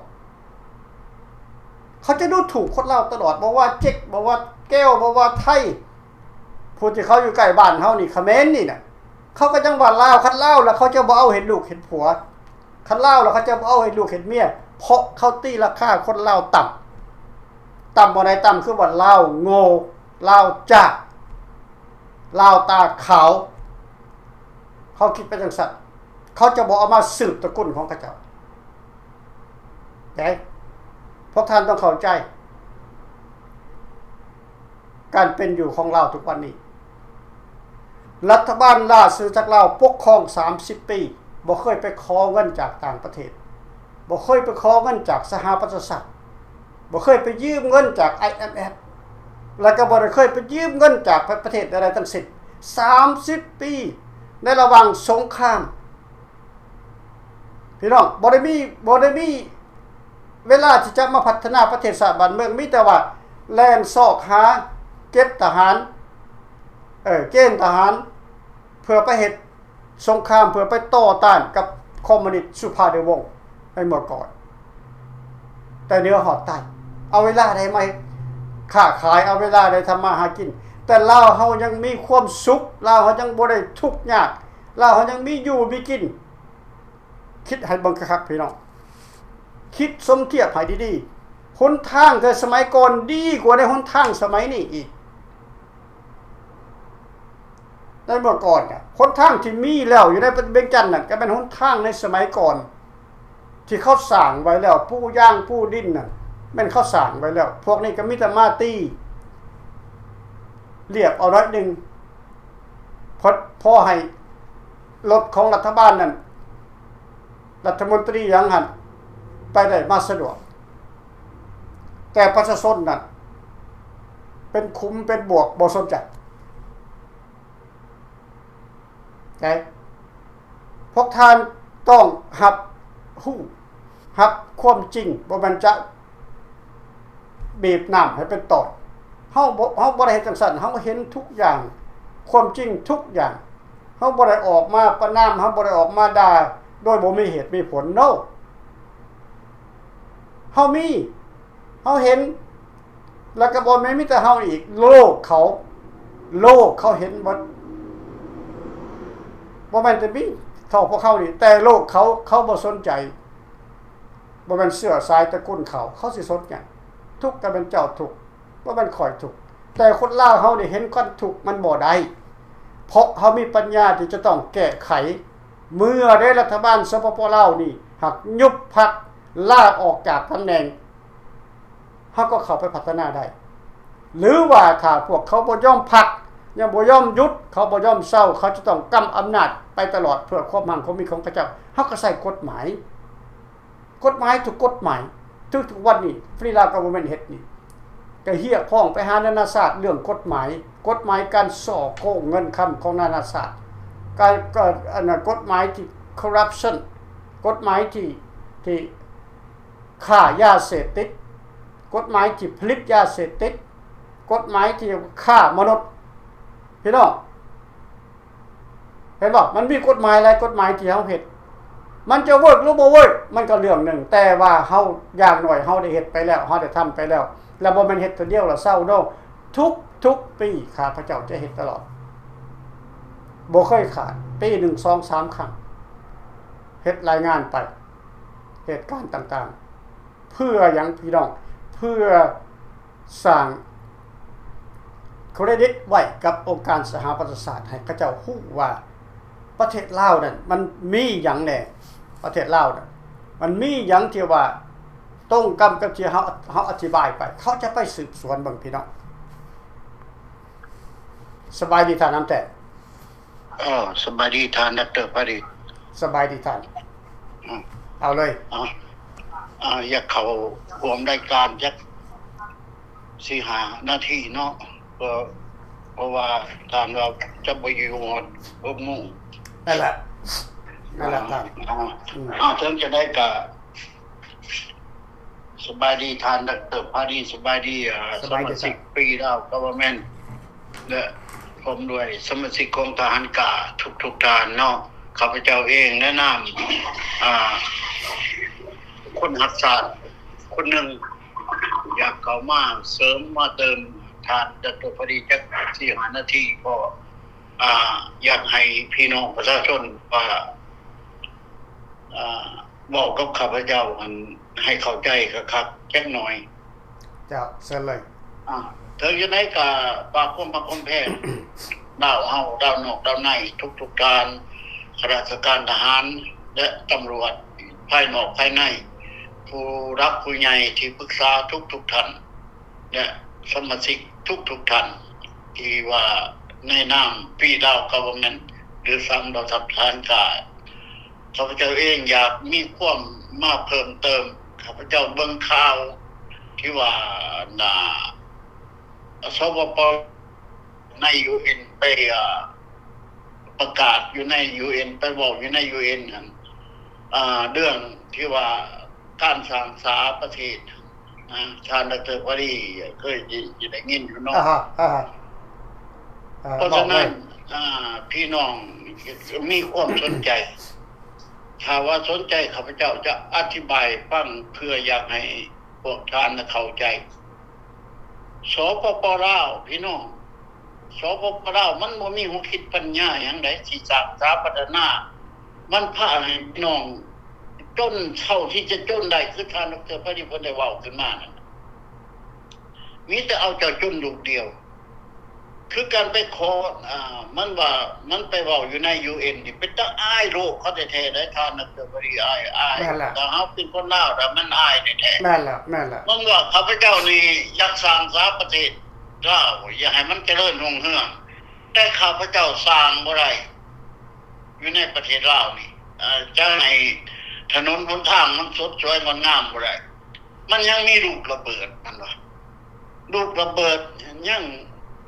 ເຂົາຈະດູຖູກຄົນລາວຕະຫຼອດ ບໍ່ວ່າເຈັກ ບໍ່ວ່າແກວ ບໍ່ວ່າໄທ ຜູ້ທີ່ເຂົາຢູ່ໃກ້ບ້ານເຮົານີ້ ຂະເໝນນີ້ນະ ເຂົາກໍຍັງວ່າລາວ. ຄັນລາວແລ້ວ ເຂົາຈະບໍ່ເອົາເຮັດລູກເຮັດຜົວ. ຄັນລາວແລ້ວ ເຂົາຈະບໍ່ເອົາເຮັດລູກເຮັດເມຍ ເພາະເຂົາຕີລາຄາຄົນລາວຕ່ຳ. ຕ່ຳບ່ອນໃດ? ຕ່ຳຄືວ່າລາວໂງ່ ລາວຈ້າ ລາວຕາຂາວ. ເຂົາຄິດໄປຈັ່ງຊັ້ນ ເຂົາຈະບໍ່ເອົາມາສືບຕະກຸນຂອງເຂົາເຈົ້າ. ເດ້ ພວກທ່ານຕ້ອງເຂົ້າໃຈການເປັນຢູ່ຂອງລາວທຸກວັນນີ້. ລັດຖະບານລາຊະອານາຈັກລາວປົກຄອງສາມສິບປີ ບໍ່ເຄີຍໄປຂໍເງິນຈາກຕ່າງປະເທດ, ບໍ່ເຄີຍໄປຂໍເງິນຈາກສະຫະປະຊາຊາດ, ບໍ່ເຄີຍໄປຢືມເງິນຈາກ ໄອເອັມເອັຟ ແລະ ກໍບໍ່ໄດ້ເຄີຍໄປຢືມເງິນຈາກປະເທດໃດໆທັງສິ້ນ. ສາມສິບປີ ໃນລະຫວ່າງສົງຄາມ ພີ່ນ້ອງ ບໍ່ໄດ້ມີ ບໍ່ໄດ້ມີເວລາທີ່ຈະມາພັດທະນາປະເທດຊາດບ້ານເມືອງ, ມີແຕ່ວ່າແລ່ນຊອກຫາເກັບທະຫານ ເອີ ເກນທະຫານ ເພື່ອໄປເຮັດສົງຄາມ ເພື່ອໄປຕໍ່ຕ້ານກັບຄອມມູນິດສຸພານຸວົງໃນເມື່ອກ່ອນ. ແຕ່ເໜືອຮອດໃຕ້ ເອົາເວລາໃດມາຄ້າຂາຍ ເອົາເວລາໃດທຳມາຫາກິນ. ແຕ່ລາວເຮົາຍັງມີຄວາມສຸກ, ລາວເຮົາຍັງບໍ່ໄດ້ທຸກຍາກ, ລາວເຮົາຍັງມີຢູ່ມີກິນ. ຄິດໃຫ້ເບິ່ງຄັກໆ ພີ່ນ້ອງ, ຄິດສົມທຽບໃຫ້ດີໆ. ຫົນທາງແຕ່ສະໄໝກ່ອນດີກວ່າໃນຫົນທາງສະໄໝນີ້ອີກ. ໃນເມື່ອກ່ອນນະ ຫົນທາງທີ່ມີແລ້ວຢູ່ໃນວຽງຈັນນັ້ນ ກໍແມ່ນຫົນທາງໃນສະໄໝກ່ອນ ທີ່ເຂົາສ້າງໄວ້ແລ້ວ, ປູຢາງປູດິນນັ້ນ ແມ່ນເຂົາສ້າງໄວ້ແລ້ວ. ພວກນີ້ກໍມີແຕ່ມາຕີລຽບເອົາໜ້ອຍໜຶ່ງ ພໍ ພໍໃຫ້ລົດຂອງລັດຖະບານນັ້ນ ລັດຖະມົນຕີຫຍັງຫັ້ນ ໄປໄດ້ມາສະດວກ, ແຕ່ປະຊາຊົນນັ້ນ ເປັນຂຸມເປັນບວກ ບໍ່ສົນໃຈ. ໃຈ ພວກທ່ານຕ້ອງຮັບຮູ້ ຮັບຄວາມຈິງ, ບໍ່ແມ່ນຈະບີບນ້ຳໃຫ້ເປັນຕອນ. ເຮົາບໍ່ ເຮົາບໍ່ໄດ້ເຮັດຈັ່ງຊັ້ນ, ເຮົາເຫັນທຸກຢ່າງ, ຄວາມຈິງທຸກຢ່າງ. ເຮົາບໍ່ໄດ້ອອກມາປະນາມ, ເຮົາບໍ່ໄດ້ອອກມາດ່າໂດຍບໍ່ມີເຫດມີຜົນ. No. ເຮົາມີ ເຮົາເຫັນ ແລ້ວກໍບໍ່ແມ່ນມີແຕ່ເຮົາອີກ, ໂລກເຂົາ ໂລກເຂົາເຫັນໝົດ. ບໍ່ແມ່ນແຕ່ມີເທົ່າພວກເຮົານີ້ ແຕ່ໂລກເຂົາ ເຂົາບໍ່ສົນໃຈ. ບໍ່ແມ່ນເຊື້ອສາຍຕະກຸນເຂົາ ເຂົາຊິສົນຫຍັງ? ທຸກກໍແມ່ນເຈົ້າທຸກ ບໍ່ແມ່ນຂ້ອຍທຸກ. ແຕ່ຄົນລາວເຮົານີ້ເຫັນຄວາມທຸກມັນບໍ່ໄດ້ ເພາະເຮົາມີປັນຍາທີ່ຈະຕ້ອງແກ້ໄຂ. ເມື່ອໃດລັດຖະບານ ສປປ ລາວ ນີ້ຫາກຍຸບພັກ ລາອອກຈາກຕຳແໜ່ງ ເຮົາກໍເຂົ້າໄປພັດທະນາໄດ້. ຫຼືວ່າຖ້າພວກເຂົາບໍ່ຍອມພັກ ຍັງບໍ່ຍອມຢຸດ ເຂົາບໍ່ຍອມເຊົາ ເຂົາຈະຕ້ອງກຳອຳນາດໄປຕະຫຼອດ ເພື່ອຄວາມຮັ່ງຄົງມີຂອງເຂົາເຈົ້າ ເຮົາກໍໃຊ້ກົດໝາຍ. ກົດໝາຍທຸກກົດໝາຍ ຖືກທຸກວັນນີ້ Free Lao Government ເຮັດນີ້ ກໍຮຽກຮ້ອງໄປຫານານາຊາດເລື່ອງກົດໝາຍ ກົດໝາຍການສໍ້ໂກງເງິນຄຳຂອງນານາຊາດ ການ ການ ອັນນັ້ນ ກົດໝາຍທີ່ corruption ກົດໝາຍທີ່ ທີ່ຄ້າຢາເສບຕິດ ກົດໝາຍທີ່ຜະລິດຢາເສບຕິດ ກົດໝາຍທີ່ຄ້າມະນຸດ ພີ່ນ້ອງ. ເຫັນບໍ່? ມັນມີກົດໝາຍຫຼາຍກົດໝາຍທີ່ເຮົາເຮັດ ມັນຈະເວີກຫຼືບໍ່ເວີກ ມັນກໍເລື່ອງໜຶ່ງ ແຕ່ວ່າເຮົາ ຢ່າງໜ້ອຍເຮົາໄດ້ເຮັດໄປແລ້ວ ເຮົາໄດ້ທຳໄປແລ້ວ ແລະ ບໍ່ແມ່ນເຮັດເທື່ອດຽວແລ້ວເຊົາເນາະ. ທຸກ ທຸກປີຂ້າພະເຈົ້າຈະເຮັດຕະຫຼອດ ບໍ່ເຄີຍຂາດ ປີໜຶ່ງ ສອງ ສາມ ຄັ້ງ ເຮັດລາຍງານໄປ ເຫດການຕ່າງໆ ເພື່ອຫຍັງພີ່ນ້ອງ? ເພື່ອສ້າງເຄຣດິດໄວ້ກັບອົງການສະຫະປະຊາຊາດ ໃຫ້ເຂົາເຈົ້າຮູ້ວ່າປະເທດລາວນັ້ນມັນມີຫຍັງແດ່ ປະເທດລາວນັ້ນມັນມີຫຍັງທີ່ວ່າຕົງກັນກັບທີ່ເຮົາ ເຮົາອະທິບາຍໄປ ເຂົາຈະໄປສືບສວນເບິ່ງພີ່ນ້ອງ. ສະບາຍດີທ່ານນຳແຕ່. ເອີ ສະບາຍດີທ່ານດອກເຕີ ພາດີ. ສະບາຍດີທ່ານ. ອືມ ເອົາເລີຍ. ເອົາ ເອົາ ຢາກເຂົ້າຮ່ວມລາຍການຈັກສີ່ຫ້ານາທີເນາະ ເພາະ ເພາະວ່າທ່ານວ່າຈະບໍ່ຢູ່ຮອດຫົກໂມງ. ນັ້ນແຫຼະ ນັ້ນແຫຼະທ່ານ. ເອົາ ອືມ ເອົາ ເຖິງຈັ່ງໃດກໍ ສະບາຍດີທ່ານດອກເຕີ ພາດີ ສະບາຍດີ ເອີ ສະມາຊິກ Free Lao Government ແລະ ພ້ອມດ້ວຍສະມາຊິກຂອງທະຫານກາທຸກໆທ່ານເນາະ. ຂ້າພະເຈົ້າເອງໃນນາມ ອ່າ ຄົນຮັກຊາດຄົນໜຶ່ງ ຢາກເຂົ້າມາເສີມມາເຕີມທ່ານດອກເຕີ ພາດີ ຈັກສີ່ຫ້ານາທີ ເພາະ ອ່າ ຢາກໃຫ້ພີ່ນ້ອງປະຊາຊົນວ່າ ອ່າ ເວົ້າກັບຂ້າພະເຈົ້າຫັ້ນໃຫ້ເຂົ້າໃຈຄັກໆຈັກໜ້ອຍ. ເຈົ້າ ເຊີນເລີຍ. ອ່າ ເຖິງຈັ່ງໃດກໍຝາກຄວາມຮັກຄວາມແພງ ລາວເຮົາ ລາວນອກລາວໃນ ທຸກໆທ່ານ ຂ້າລາຊະການທະຫານ ແລະ ຕຳຫຼວດ ພາຍນອກພາຍໃນ ຜູ້ຫຼັກຜູ້ໃຫຍ່ທີ່ປຶກສາທຸກໆທ່ານ ແລະ ສະມາຊິກທຸກໆທ່ານ ທີ່ວ່າໃນນາມ Free Lao Government ຫຼື ສາມເຫຼົ່າທັບທະຫານກາ ຂ້າພະເຈົ້າເອງຢາກມີຄວາມມາເພີ່ມເຕີມ. ຂ້າພະເຈົ້າເບິ່ງຂ່າວທີ່ວ່າ ນາ ສປປ ໃນ UN ໄປ ເອີ ປະກາດຢູ່ໃນ UN ໄປເວົ້າຢູ່ໃນ UN ຫັ້ນ ເອີ ເລື່ອງທີ່ວ່າການສ້າງສາປະເທດ ນະ ທ່ານດອກເຕີ ພາດີ ເຄີຍຊິ ຊິໄດ້ຍິນຢູ່ເນາະ. ອ່າຮະ ອ່າຮະ ເພາະສະນັ້ນ ເວົ້າໄດ້ ອ່າ ພີ່ນ້ອງມີຄວາມສົນໃຈ ຖ້າວ່າສົນໃຈ ຂ້າພະເຈົ້າຈະອະທິບາຍໃຫ້ຟັງ ເພື່ອຢາກໃຫ້ພວກທ່ານເຂົ້າໃຈ. ສປປ ລາວ ພີ່ນ້ອງ ສປປ ລາວ ມັນບໍ່ມີຫົວຄິດປັນຍາຫຍັງໃດ ທີ່ສ້າງສາພັດທະນາ ມັນພາໃຫ້ພີ່ນ້ອງຈົນເທົ່າທີ່ຈະຈົນໄດ້ຄືທ່ານດອກເຕີ ພາດີ ເພິ່ນໄດ້ເວົ້າຂຶ້ນມານັ້ນ ມີແຕ່ເອົາເຈົ້າຈົນລູກດຽວ ຄືການໄປຂໍ ອ່າ ມັນວ່າມັນໄປເວົ້າຢູ່ໃນ UN ນີ້ ເປັນຕາອາຍໂລກເຂົາແທ້ໆ ໄດ໋ທ່ານ ນັກເຕະບໍລີ ອາຍ ອາຍ ແມ່ນແລ້ວ ຖ້າເຮົາເປັນຄົນລາວ ແລ້ວມັນອາຍແທ້ໆ ແມ່ນແລ້ວ ແມ່ນແລ້ວ ເບິ່ງວ່າຂ້າພະເຈົ້ານີ້ຢາກສ້າງສາປະເທດລາວ ຢາກໃຫ້ມັນຈະເລີນຮຸ່ງເຮືອງ ແຕ່ຂ້າພະເຈົ້າສ້າງບໍ່ໄດ້ ຢູ່ໃນປະເທດລາວນີ້ ເອີ ຈະໃຫ້ຖະໜົນຫົນທາງມັນສົດສວຍງົດງາມບໍ່ໄດ້ ມັນຍັງມີລູກລະເບີດ ມັນວ່າ ລູກລະເບີດຍັງ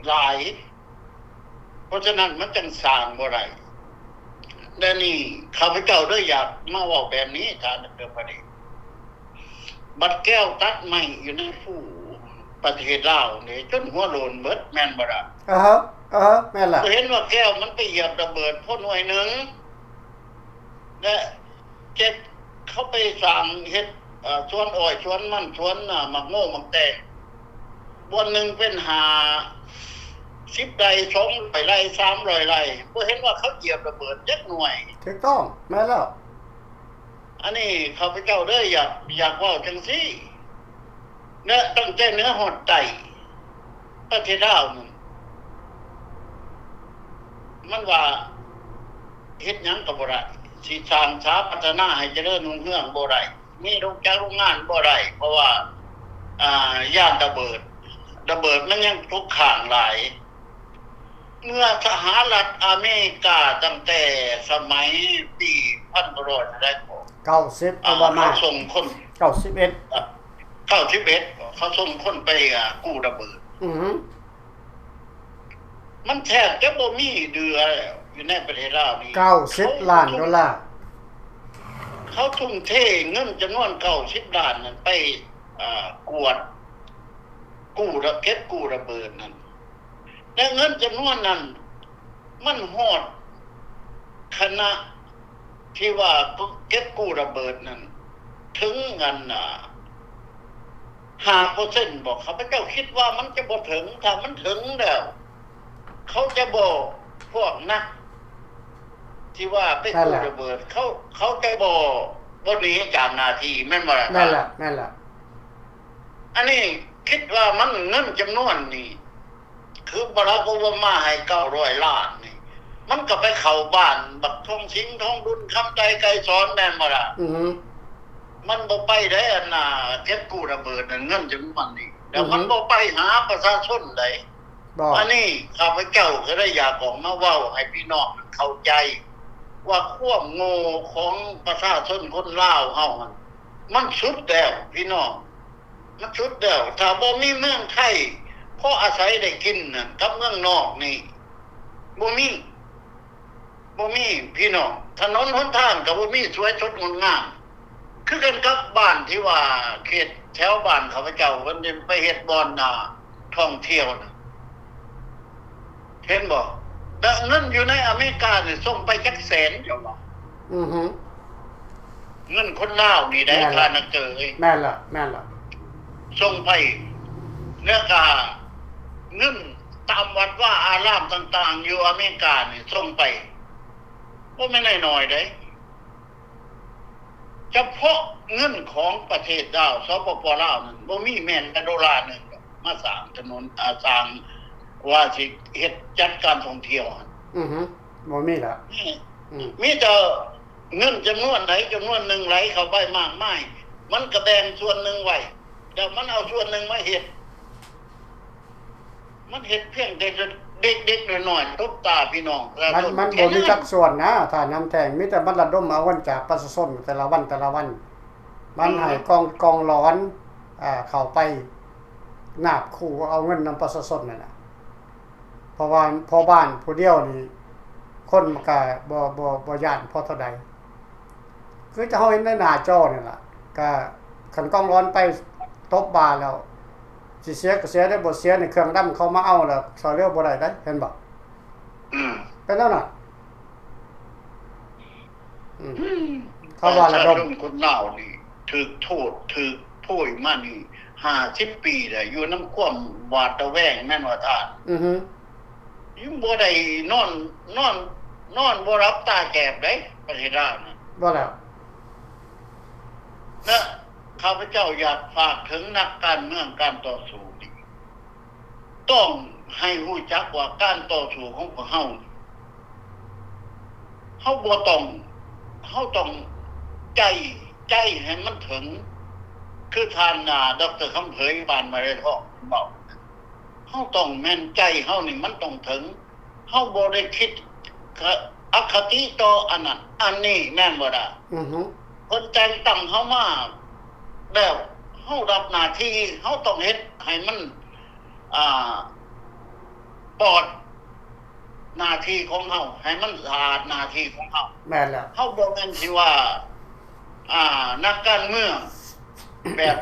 ຫຼາຍ ເພາະສະນັ້ນມັນຈັ່ງສ້າງບໍ່ໄດ້ ແລະນີ້ຂ້າພະເຈົ້າເລີຍຢາກມາເວົ້າແບບນີ້ ທ່ານດອກເຕີ ພາດີ ບັດແກ້ວຕັດໄມ້ຢູ່ໃນພູປະເທດລາວນີ້ ຈົນຫົວໂລນເບິດ ແມ່ນບໍ່ລະ? ອາຮະ ອາຮະ ແມ່ນລະ ເຫັນວ່າແກ້ວມັນໄປຢຽບລະເບີດໂພນໜ່ວຍໜຶ່ງ ແລະ ເຈັດ ເຂົາໄປສ້າງເຮັດ ເອີ ສວນອ້ອຍ ສວນມັນ ສວນ ອາ ໝາກໂມໝາກແຕງ ບ່ອນໜຶ່ງເປັນຫ້າ ສິບໄລ່ ສອງຮ້ອຍໄລ່ ສາມຮ້ອຍໄລ່ ບໍ່ເຫັນວ່າເຂົາຢຽບລະເບີດຈັກໜ່ວຍ. ຖືກຕ້ອງ ແມ່ນແລ້ວ. ອັນນີ້ຂ້າພະເຈົ້າເລີຍຢາກ ຢາກເວົ້າຈັ່ງຊີ້ ເນາະ ຕັ້ງແຕ່ເໜືອຮອດໃຕ້ ປະເທດລາວນັ້ນ ມັນວ່າເຮັດຫຍັງກໍບໍ່ໄດ້ ຊິສ້າງສາພັດທະນາໃຫ້ຈະເລີນຮຸ່ງເຮືອງບໍ່ໄດ້ ມີໂຮງຈັກໂຮງງານບໍ່ໄດ້ ເພາະວ່າ ອ່າ ຢ້ານລະເບີດ ລະເບີດມັນຍັງຕົກຄ້າງຫຼາຍ. ເມື່ອສະຫະລັດອາເມລິກາຕັ້ງແຕ່ສະໄໝປີພັນເກົ້າຮ້ອຍເທົ່າໃດກໍ ເກົ້າສິບ ໂອບາມາ ເຂົາສົ່ງຄົນ ເກົ້າສິບເອັດ ເກົ້າສິບເອັດ ເຂົາສົ່ງຄົນໄປ ອ່າ ກູ້ລະເບີດ ອືຮຶ ມັນແທບຈະບໍ່ມີເຫຼືອແລ້ວ ຢູ່ໃນປະເທດລາວນີ້ ເກົ້າສິບລ້ານໂດລາ ເຂົາທຸ່ມເທເງິນຈຳນວນເກົ້າສິບລ້ານນັ້ນໄປ ອ່າ ກວດ ກູ້ລະ ເກັບກູ້ລະເບີດນັ້ນ ແລະ ເງິນຈຳນວນນັ້ນ ມັນຮອດຄະນະທີ່ວ່າເກັບກູ້ລະເບີດນັ້ນ ເຖິງອັນ ອ່າ ຫ້າເປີເຊັນບໍ? ຂ້າພະເຈົ້າຄິດວ່າມັນຈະບໍ່ເຖິງ ຖ້າມັນເຖິງແລ້ວ ເຂົາຈະບໍ່ ພວກນັກທີ່ວ່າໄປກູ້ລະເບີດ ເຂົາ ເຂົາຈະບໍ່ ບໍ່ໜີຈາກໜ້າທີ່ ແມ່ນບໍ່ລະ? ແມ່ນລະ ແມ່ນລະ. ອັນນີ້ຄິດວ່າມັນເງິນຈຳນວນນີ້ ຄືບາຣັກໂອບາມາໃຫ້ເກົ້າຮ້ອຍລ້ານນີ້ ມັນກໍໄປເຂົ້າບ້ານບັກທອງສິງ ທອງດຸນ ຄຳໄຕ ໄກສອນ ແມ່ນບໍ່ລະ? ອືຮຶ ມັນບໍ່ໄປໄດ້ ອັນນ່າ ເກັບກູ້ລະເບີດນັ້ນ ເງິນຈຳນວນນີ້ ແລ້ວມັນ ອືຮຶ ບໍ່ໄປຫາປະຊາຊົນໃດ. ບໍ່ ອັນນີ້ຂ້າພະເຈົ້າກໍໄດ້ຢາກອອກມາເວົ້າໃຫ້ພີ່ນ້ອງເຂົ້າໃຈວ່າ ຄວາມໂງ່ຂອງປະຊາຊົນຄົນລາວເຮົາຫັ້ນ ມັນສຸດແລ້ວພີ່ນ້ອງ ມັນສຸດແລ້ວ. ຖ້າບໍ່ມີເມືອງໄທພໍອາໄສໄດ້ກິນນັ້ນ ກັບເມືອງນອກນີ້ ບໍ່ມີ ບໍ່ມີພີ່ນ້ອງ ຖະໜົນຫົນທາງກໍບໍ່ມີສວຍສົດງົດງາມ ຄືກັນກັບບ້ານທີ່ວ່າເຂດແຖວບ້ານຂ້າພະເຈົ້າ ເພິ່ນໄປເຮັດບ່ອນ ອ່າ ທ່ອງທ່ຽວນະ ເຫັນບໍ່? ແລະ ເງິນຢູ່ໃນອາເມລິການີ້ສົ່ງໄປຈັກແສນ ເຈົ້າວ່າ? ອືຮຶ ເງິນຄົນລາວນີ້ໄດ໋ ແມ່ນລະ ທ່ານນັກເຕີເອີຍ ແມ່ນລະ ແມ່ນລະ ສົ່ງໄປ ແລ້ວກະເງິນຕາມວັດວາອາລາມຕ່າງໆ ຢູ່ອາເມລິການີ້ສົ່ງໄປ ບໍ່ແມ່ນນ້ອຍໆເດ້. ສະເພາະເງິນຂອງປະເທດລາວ ສປປ ລາວນັ້ນ ບໍ່ມີແມ່ນແຕ່ໂດລາໜຶ່ງດອກ ມາສ້າງຖະໜົນ ອາ ສ້າງ ວ່າຊິເຮັດຈັດການທ່ອງທ່ຽວຫັ້ນ ອືຮຶ ບໍ່ມີລະ ອືມ ມີແຕ່ເງິນຈຳນວນໃດຈຳນວນໜຶ່ງໄຫຼເຂົ້າໄປມາກມາຍ ມັນກໍແບ່ງສ່ວນໜຶ່ງໄວ້ ແລ້ວມັນເອົາສ່ວນໜຶ່ງມາເຮັດ ມັນເຮັດພຽງແຕ່ເດັກໆນ້ອຍໆ ຕົບຕາພີ່ນ້ອງປະຊາຊົນ ມັນ ມັນບໍ່ມີຈັກສ່ວນນະ ທ່ານນຳແທ່ງ ມີແຕ່ມັນລະດົມເອົາເງິນຈາກປະຊາຊົນແຕ່ລະວັນ ແຕ່ລະວັນ ມັນໃຫ້ ອືມ ກອງ ກອງຫຼອນ ອ່າ ເຂົ້າໄປນາບຂູ່ເອົາເງິນນຳປະຊາຊົນນັ້ນນະ ເພາະວ່າພໍ່ບ້ານຜູ້ດຽວນີ້ ຄົນມັນກະບໍ່ ບໍ່ ບໍ່ຢ້ານພໍເທົ່າໃດ ຄືຈະເຮົາເຫັນໃນໜ້າຈໍນີ້ລະ ກະຄັນກອງຫຼອນໄປຕົບບ່າແລ້ວ ຊິເສຍກໍເສຍໄດ້ ບໍ່ເສຍນີ້ເຄື່ອງດຳເຂົ້າມາເອົາແລ້ວ ຊ່ອຍເຫຼືອບໍ່ໄດ້ເດ້ ເຫັນບໍ່? ອືມ ເປັນແນວນັ້ນ ອືມ ອືມ ເຂົາວ່າລະດົມ ປະຊາຊົນຄົນລາວນີ້ຖືກໂທດ ຖືກໂພຍມານີ້ຫ້າສິບປີແລ້ວ ຢູ່ນຳຄວາມຫວາດລະແວງ ແມ່ນບໍ່ທ່ານ? ອືຮຶ ຍັງບໍ່ໄດ້ນອນ ນອນ ນອນບໍ່ຫຼັບຕາແຈບເດ້ ປະເທດລາວນະ ບໍ່ແລ້ວ ແລະ ຂ້າພະເຈົ້າຢາກຝາກເຖິງນັກການເມືອງ ການຕໍ່ສູ້ນີ້ ຕ້ອງໃຫ້ຮູ້ຈັກວ່າການຕໍ່ສູ້ຂອງພວກເຮົາ ເຮົາບໍ່ຕ້ອງ ເຮົາຕ້ອງໃຈ ໃຈໃຫ້ມັນເຖິງ ຄືທ່ານ ອ່າ ດອກເຕີ ຄຳເຜີຍ ບ້ານມະໄລທອງ ເວົ້າ ເຮົາຕ້ອງແມ່ນໃຈເຮົານີ້ມັນຕ້ອງເຖິງ ເຮົາບໍ່ໄດ້ຄິດ ຄະ ອະຄະຕິຕໍ່ອັນນັ້ນອັນນີ້ ແມ່ນບໍ່ລະ? ອືຮຶ ເພິ່ນແຕ່ງຕັ້ງເຮົາມາແລ້ວ ເຮົາຮັບໜ້າທີ່ ເຮົາຕ້ອງເຮັດໃຫ້ມັນ ອ່າ ປອດໜ້າທີ່ຂອງເຮົາ ໃຫ້ມັນສະອາດໜ້າທີ່ຂອງເຮົາ ແມ່ນແລ້ວ ເຮົາບໍ່ແມ່ນຊິວ່າ ອ່າ ນັກການເມືອງແບບ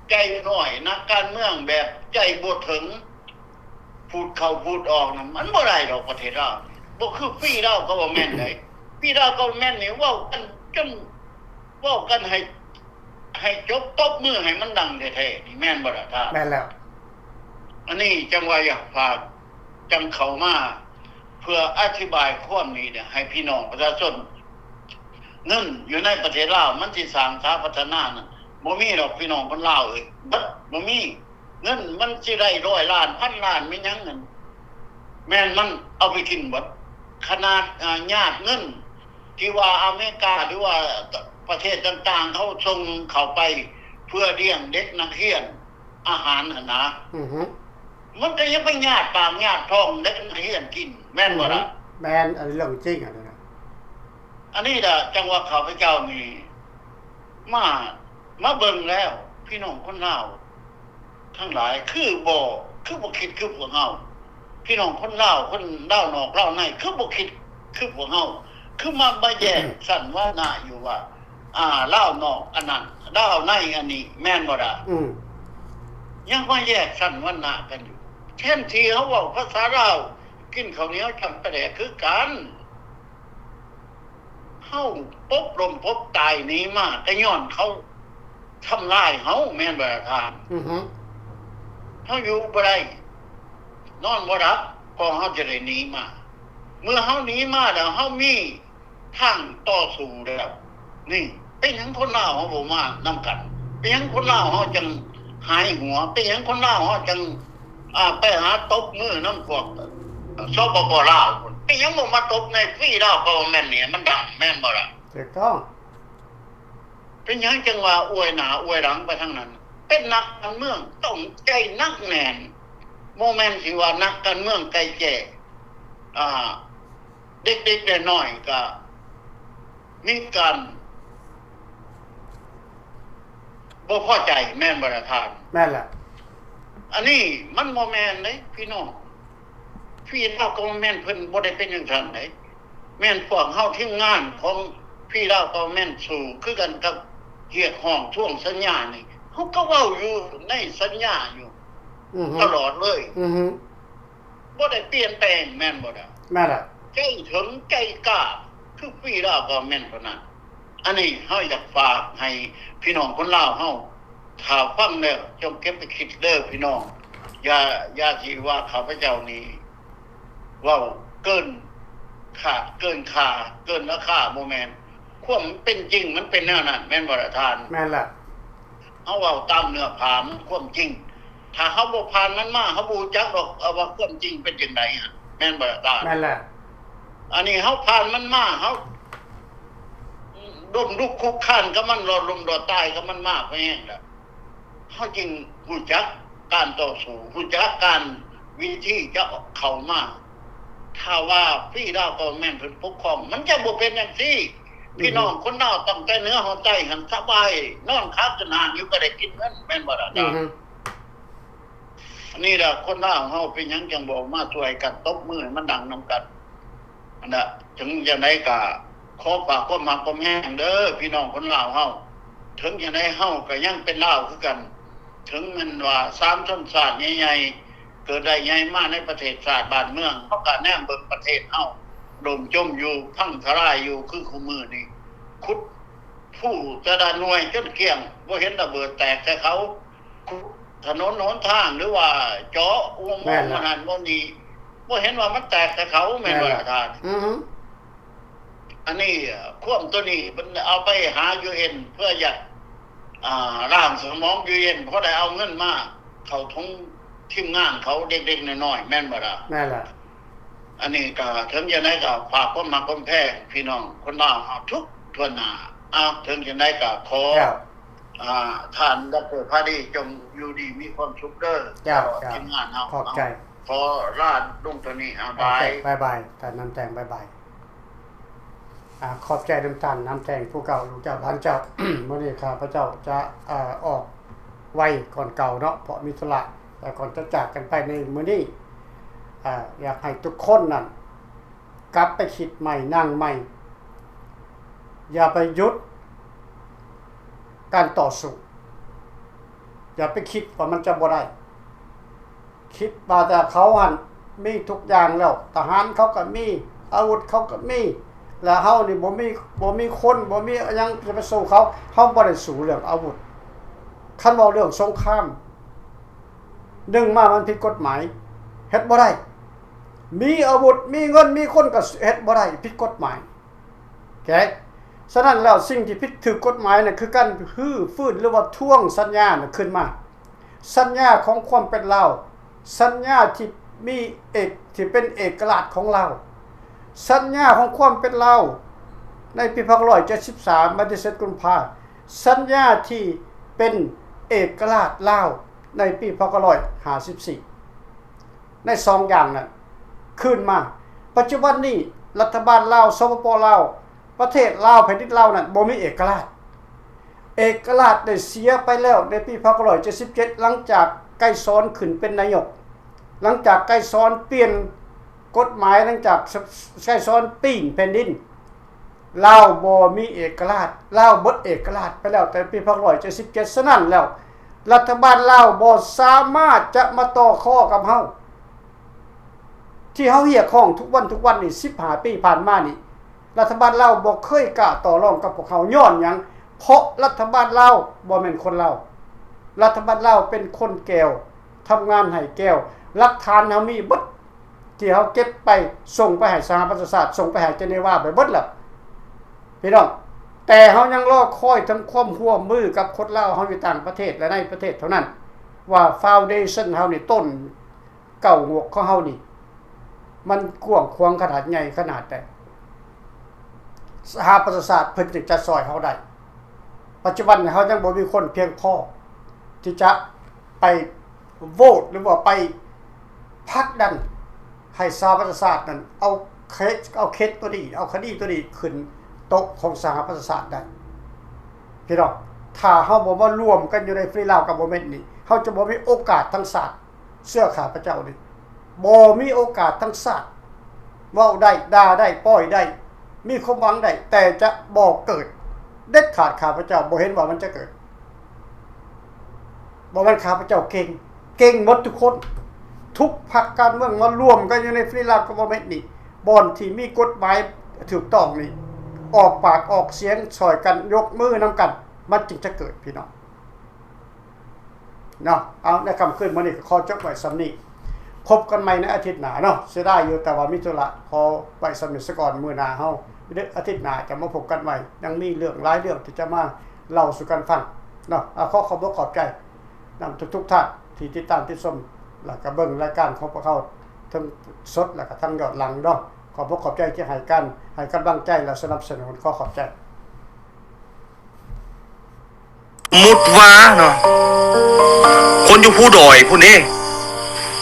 ໃຈນ້ອຍ ນັກການເມືອງແບບໃຈບໍ່ເຖິງ ພູດເຂົ້າພູດອອກນະ ມັນບໍ່ໄດ້ດອກປະເທດລາວນີ້ ບໍ່ຄືຟຣີລາວກໍບໍ່ແມ່ນໃດ ຟຣີລາວກໍແມ່ນນີ້ ເວົ້າກັນຈົນ ເວົ້າກັນໃຫ້ ໃຫ້ຈົບ ຕົບມືໃຫ້ມັນດັງແທ້ໆ ນີ້ແມ່ນບໍ່ລະທ່ານ? ແມ່ນແລ້ວ ອັນນີ້ຈັ່ງວ່າຢາກຝາກ ຈັ່ງເຂົ້າມາເພື່ອອະທິບາຍຄວາມນີ້ໃຫ້ພີ່ນ້ອງປະຊາຊົນ. ເງິນຢູ່ໃນປະເທດລາວມັນຊິສ້າງສາພັດທະນານັ້ນ ບໍ່ມີດອກພີ່ນ້ອງຄົນລາວເອີຍ ເບິດ ບໍ່ມີ. ເງິນມັນຊິໄດ້ຮ້ອຍລ້ານ ພັນລ້ານ ແມ່ນຫຍັງນັ້ນ ແມ່ນມັນເອົາໄປກິນເບິດ. ຂະໜາດ ອາ ຍາດເງິນທີ່ວ່າອາເມລິກາ ຫຼືວ່າປະເທດຕ່າງໆ ເຂົາສົ່ງເຂົ້າໄປເພື່ອລ້ຽງເດັກນັກຮຽນ ອາຫານຫັ້ນນະ ອືຮຶ ມັນກໍຍັງໄປຍາດປາກຍາດທ້ອງເດັກນັກຮຽນກິນ ແມ່ນບໍ່ລະ? ອືຮຶ ແມ່ນ ອັນນີ້ເລື່ອງຈິງ ອັນນີ້ນະ. ອັນນີ້ລະ ຈັ່ງວ່າຂ້າພະເຈົ້ານີ້ ມາ ມາເບິ່ງແລ້ວ ພີ່ນ້ອງຄົນລາວທັງຫຼາຍ ຄືບໍ່ ຄືບໍ່ຄິດຄືພວກເຮົາ? ພີ່ນ້ອງຄົນລາວ ຄົນລາວນອກລາວໃນ ຄືບໍ່ຄິດຄືພວກເຮົາ? ຄືມາ ມາແຍກຊັ້ນວັນນະຢູ່ວ່າ ອ່າ ລາວນອກອັນນັ້ນ ລາວໃນອັນນີ້ ແມ່ນບໍ່ລະ? ອືມ ຍັງມາແຍກຊັ້ນວັນນະກັນຢູ່ ແທນທີ່ເຮົາເວົ້າພາສາລາວ ກິນເຂົ້າໜຽວຈ້ຳປາແດກຄືກັນ. ເຮົາປົບລົ້ມປົບຕາຍໜີມາ ກໍຍ້ອນເຂົາທຳລາຍເຮົາ ແມ່ນບໍ່ລະທ່ານ? ອືຮຶ ເຮົາຢູ່ບໍ່ໄດ້ ນອນບໍ່ຫຼັບ ກໍເຮົາຈະໄດ້ໜີມາ. ເມື່ອເຮົາໜີມາແລ້ວ ເຮົາມີທາງຕໍ່ສູ້ແລ້ວ ນີ້ ເປັນຫຍັງຄົນລາວເຮົາບໍ່ມານຳກັນ? ເປັນຫຍັງຄົນລາວເຮົາຈັ່ງຫາຍຫົວ? ເປັນຫຍັງຄົນລາວເຮົາຈັ່ງ ອ່າ ໄປຫາຕົບມືນຳພວກ ສປປ ລາວພຸ້ນ? ເປັນຫຍັງບໍ່ມາຕົບໃນ Free Lao Government ນີ້ໃຫ້ມັນດັງ ແມ່ນບໍ່ລະ? ຖືກຕ້ອງ. ເປັນຫຍັງຈັ່ງວ່າອວຍໜ້າອວຍຫຼັງໄປທາງນັ້ນ? ເປັນນັກການເມືອງຕ້ອງໃຈໜັກແໜ້ນ ບໍ່ແມ່ນຊິວ່ານັກການເມືອງໄກ່ແຈ້ ອ່າ ເດັກໆນ້ອຍໆ ກໍມີການບໍ່ພໍໃຈ ແມ່ນບໍ່ລະທ່ານ? ແມ່ນລະ. ອັນນີ້ມັນບໍ່ແມ່ນເດ້ພີ່ນ້ອງ. Free Lao Government ເພິ່ນບໍ່ໄດ້ເປັນຈັ່ງຊັ້ນເດ້. ແມ່ນພວກເຮົາທີມງານຂອງ Free Lao Government ສູ້ຄືກັນກັບຮຽກຮ້ອງທວງສັນຍານີ້. ເຮົາກໍເວົ້າຢູ່ໃນສັນຍາຢູ່ ອືຮຶ ຕະຫຼອດເລີຍ. ອືຮຶ ບໍ່ໄດ້ປ່ຽນແປງ ແມ່ນບໍ່ລະ? ແມ່ນລະ. ໃຈເຖິງໃຈກ້າ ຄື Free Lao Government ເທົ່ານັ້ນ. ອັນນີ້ເຮົາຢາກຝາກໃຫ້ພີ່ນ້ອງຄົນລາວເຮົາ ຖ້າຟັງແລ້ວຈົ່ງເກັບໄປຄິດເດີພີ່ນ້ອງ. ຢ່າ ຢ່າຊິວ່າຂ້າພະເຈົ້ານີ້ເວົ້າເກີນຄາດ ເກີນຄ່າ ເກີນລາຄາ ບໍ່ແມ່ນ. ຄວາມເປັນຈິງມັນເປັນແນວນັ້ນ ແມ່ນບໍ່ລະທ່ານ? ແມ່ນລະ. ເຮົາເວົ້າຕາມເນື້ອຜ້າ ມັນຄວາມຈິງ. ຖ້າເຮົາບໍ່ຜ່ານມັນມາ ເຮົາບໍ່ຮູ້ຈັກດອກ ເອີ ວ່າຄວາມຈິງເປັນຈັ່ງໃດ ແມ່ນບໍ່ລະທ່ານ? ແມ່ນແຫຼະ. ອັນນີ້ເຮົາຜ່ານມັນມາ ເຮົາລົ້ມລຸກຄຸກຄານກັບມັນ ລອດລົ້ມລອດຕາຍກັບມັນມາພໍແຮງແລ້ວ ເຮົາຈຶ່ງຮູ້ຈັກການຕໍ່ສູ້ ຮູ້ຈັກການ ວິທີຈະເຂົ້າມາ. ຖ້າວ່າ Free Lao Government ເພິ່ນປົກຄອງ ມັນຈະບໍ່ເປັນຈັ່ງຊີ້. ອືຮຶ ພີ່ນ້ອງຄົນລາວຕັ້ງແຕ່ເໜືອຮອດໃຕ້ຫັ້ນສະບາຍ ນອນຂາຂຶ້ນຫ້າງຢູ່ກໍໄດ້ກິນເງິນ ແມ່ນບໍ່ລະ? ອືຮຶ ອັນນີ້ລະ ຄົນລາວເຮົາເປັນຫຍັງຈັ່ງບໍ່ມາຊ່ວຍກັນ ຕົບມືໃຫ້ມັນດັງນຳກັນ? ອັນນະ ເຖິງຈັ່ງໃດກໍຂໍຝາກຄວາມຮັກຄວາມແຮງເດີ ພີ່ນ້ອງຄົນລາວເຮົາ. ເຖິງຈັ່ງໃດເຮົາກໍຍັງເປັນລາວຄືກັນ. ເຖິງແມ່ນວ່າສາມຊົນຊາດໃຫຍ່ໆ ເກີດໄດ້ໃຫຍ່ມາໃນປະເທດຊາດບ້ານເມືອງ ເຮົາກໍແນມເບິ່ງປະເທດເຮົາ ຫຼົ່ມຈົມຢູ່ ພັງທະລາຍຢູ່ ຄືຄູ່ມື້ນີ້ ຂຸດພູແຕ່ລະໜ່ວຍຈົນກ້ຽງ ບໍ່ເຫັນລະເບີດແຕກໃສ່ເຂົາ. ຂຸດຖະໜົນຫົນທາງ ຫຼືວ່າເຈາະອຸໂມງ ແມ່ນລະ ອັນນັ້ນບ່ອນນີ້ ບໍ່ເຫັນວ່າມັນແຕກໃສ່ເຂົາ ແມ່ນບໍ່ລະທ່ານ? ອືຮຶ ອັນນີ້ຄວາມຕົວນີ້ເພິ່ນເອົາໄປຫາ UN ເພື່ອຢາກ ອ່າ ລ້າງສະໝອງ UN ພໍໄດ້ເອົາເງິນມາເຂົ້າຖົງທີມງານເຂົາ ເດັກໆນ້ອຍໆ ແມ່ນບໍ່ລະ? ແມ່ນລະ. ອັນນີ້ກໍເຖິງຈັ່ງໃດກໍຝາກຄວາມຮັກຄວາມແພງພີ່ນ້ອງຄົນລາວເຮົາທຸກທົ່ວໜ້າ. ເອົາ ເຖິງຈັ່ງໃດກໍຂໍ ເຈົ້າ ອ່າ ທ່ານ ດອກເຕີ ພາດີ ຈົ່ງຢູ່ດີມີຄວາມສຸກເດີ ເຈົ້າ ຕະຫຼອດ ເຈົ້າ ທີມງານເຮົາ. ຂອບໃຈ. ເອົາ ຂໍລາລົງເທົ່ານີ້. ເອົາ ບາຍ ບາຍບາຍ. ທ່ານນຳແຕ່ງ ບາຍບາຍ. ອ່າ ຂອບໃຈນຳທ່ານນຳແຕ່ງຜູ້ເກົ່າ ລູກເຈົ້າຫຼານເຈົ້າ. ມື້ນີ້ຂ້າພະເຈົ້າຈະ ເອີ ອອກໄວກ່ອນເກົ່າເນາະ ເພາະມີທຸລະ ແຕ່ກ່ອນຈະຈາກກັນໄປໃນມື້ນີ້ ເອີ ຢາກໃຫ້ທຸກຄົນນັ້ນ ກັບໄປຄິດໃໝ່ ນັ່ງໃໝ່ ຢ່າໄປຢຸດການຕໍ່ສູ້ ຢ່າໄປຄິດວ່າມັນຈະບໍ່ໄດ້ ຄິດວ່າແຕ່ເຂົາຫັ້ນມີທຸກຢ່າງແລ້ວ ທະຫານເຂົາກໍມີ ອາວຸດເຂົາກໍມີ ແລະ ເຮົານີ້ບໍ່ມີ ບໍ່ມີຄົນ ບໍ່ມີຫຍັງຈະໄປສູ້ເຂົາ ເຮົາບໍ່ໄດ້ສູ້ເລື່ອງອາວຸດ ຄັນເວົ້າເລື່ອງສົງຄາມ ໜຶ່ງມາມັນຜິດກົດໝາຍ ເຮັດບໍ່ໄດ້. ມີອາວຸດ ມີເງິນ ມີຄົນ ກໍເຮັດບໍ່ໄດ້ ຜິດກົດໝາຍ. ໂອເຄ ສະນັ້ນແລ້ວ ສິ່ງທີ່ຜິດຖືກກົດໝາຍນັ້ນ ຄືການຮື້ຟື້ນ ຫຼືວ່າທວງສັນຍານັ້ນຄືນມາ. ສັນຍາຂອງຄວາມເປັນລາວ, ສັນຍາທີ່ມີເອກ ທີ່ເປັນເອກະລາດຂອງລາວ, ສັນຍາຂອງຄວາມເປັນລາວໃນປີພັນເກົ້າຮ້ອຍເຈັດສິບສາມ ວັນທີເຈັດ ກຸມພາ, ສັນຍາທີ່ເປັນເອກະລາດລາວໃນປີພັນເກົ້າຮ້ອຍຫ້າສິບສີ່ ໃນສອງຢ່າງນັ້ນຄືນມາ. ປັດຈຸບັນນີ້ ລັດຖະບານລາວ ສປປ ລາວ ປະເທດລາວ ແຜ່ນດິນລາວນັ້ນ ບໍ່ມີເອກະລາດ. ເອກະລາດໄດ້ເສຍໄປແລ້ວໃນປີພັນເກົ້າຮ້ອຍເຈັດສິບເຈັດ ຫຼັງຈາກໄກສອນຂຶ້ນເປັນນາຍົກ, ຫຼັງຈາກໄກສອນປ່ຽນກົດໝາຍ, ຫຼັງຈາກໄກສອນປີ້ງແຜ່ນດິນ, ລາວບໍ່ມີເອກະລາດ, ລາວເບິດເອກະລາດໄປແລ້ວແຕ່ປີພັນເກົ້າຮ້ອຍເຈັດສິບເຈັດ. ສະນັ້ນແລ້ວ ລັດຖະບານລາວບໍ່ສາມາດຈະມາຕໍ່ຂໍ້ກັບເຮົາ ທີ່ເຮົາຮຽກຮ້ອງທຸກວັນ ທຸກວັນນີ້ ສິບຫ້າປີຜ່ານມານີ້ ລັດຖະບານລາວບໍ່ເຄີຍກ້າຕໍ່ລອງກັບພວກເຮົາ. ຍ້ອນຫຍັງ? ເພາະລັດຖະບານລາວບໍ່ແມ່ນຄົນລາວ. ລັດຖະບານລາວເປັນຄົນແກວ, ທຳງານໃຫ້ແກວ. ຫຼັກຖານເຮົາມີເບິດ ທີ່ເຮົາເກັບໄປ ສົ່ງໄປໃຫ້ສະຫະປະຊາຊາດ, ສົ່ງໄປໃຫ້ເຈນີວາໄປເບິດແລ້ວ ພີ່ນ້ອງ. ແຕ່ເຮົາຍັງລໍຄອຍເຖິງຄວາມຮ່ວມມືກັບຄົນລາວເຮົາຢູ່ຕ່າງປະເທດ ແລະ ໃນປະເທດເທົ່ານັ້ນ ວ່າ foundation ເຮົານີ້ ຕົ້ນ ເກົ້າງົກຂອງເຮົານີ້ ມັນກວ້າງຂວາງຂະໜາດໃຫຍ່ຂະໜາດໃດ ສະຫະປະຊາຊາດເພິ່ນຈຶ່ງຈະຊ່ອຍເຮົາໄດ້. ປັດຈຸບັນເຮົາຍັງບໍ່ມີຄົນພຽງພໍທີ່ຈະໄປໂຫວດ ຫຼືວ່າໄປຜັກດັນໃຫ້ສະຫະປະຊາຊາດນັ້ນເອົາເຄສ ເອົາເຄສໂຕນີ້ ເອົາຄະດີໂຕນີ້ຂຶ້ນໂຕະຂອງສະຫະປະຊາຊາດໄດ້ ພີ່ນ້ອງ. ຖ້າເຮົາບໍ່ມາລວມກັນຢູ່ໃນ Free Lao Government ນີ້ ເຮົາຈະບໍ່ມີໂອກາດທາງຊາດ. ເຊື່ອຂ້າພະເຈົ້ານີ້ ບໍ່ມີໂອກາດທັງຊາດ. ເວົ້າໄດ້ ດ່າໄດ້ ປ້ອຍໄດ້ ມີຄວາມຫວັງໄດ້ ແຕ່ຈະບໍ່ເກີດເດັດຂາດ. ຂ້າພະເຈົ້າບໍ່ເຫັນວ່າມັນຈະເກີດ. ບໍ່ແມ່ນຂ້າພະເຈົ້າເກັ່ງ, ເກັ່ງໝົດທຸກຄົນ. ທຸກພັກການເມືອງມາລວມກັນຢູ່ໃນ Free Lao Government ນີ້, ບ່ອນທີ່ມີກົດໝາຍຖືກຕ້ອງນີ້, ອອກປາກອອກສຽງຊ່ອຍກັນ, ຍົກມືນຳກັນ, ມັນຈຶ່ງຈະເກີດ, ພີ່ນ້ອງ. ເນາະ ເອົາ ໃນຄ່ຳຄືນມື້ນີ້ກໍຂໍຈົບໄວ້ສ່ຳນີ້. ພົບກັນໃໝ່ໃນອາທິດໜ້າເນາະ. ເສຍດາຍຢູ່ ແຕ່ວ່າມີທຸລະ. ຂໍໄວ້ສ່ຳນີ້ສາກ່ອນ. ມື້ໜ້າເຮົາ ອາທິດໜ້າຈະມາພົບກັນໃໝ່. ຍັງມີເລື່ອງຫຼາຍເລື່ອງທີ່ຈະມາເລົ່າສູ່ກັນຟັງເນາະ. ເອົາ ຂໍຂອບອົກຂອບໃຈນຳທຸກໆທ່ານທີ່ຕິດຕາມຕິດຊົມ ແລ້ວກໍເບິ່ງລາຍການຂອງພວກເຮົາ ທັງສົດ ແລ້ວກໍທັງຍ້ອນຫຼັງເນາະ. ຂອບອົກຂອບໃຈທີ່ໃຫ້ການ ໃຫ້ກຳລັງໃຈ ແລະ ສະໜັບສະໜູນ. ຂໍຂອບໃຈ. ສົມມຸດວ່າເນາະ ຄົນຢູ່ພູດອຍພຸ້ນເດ້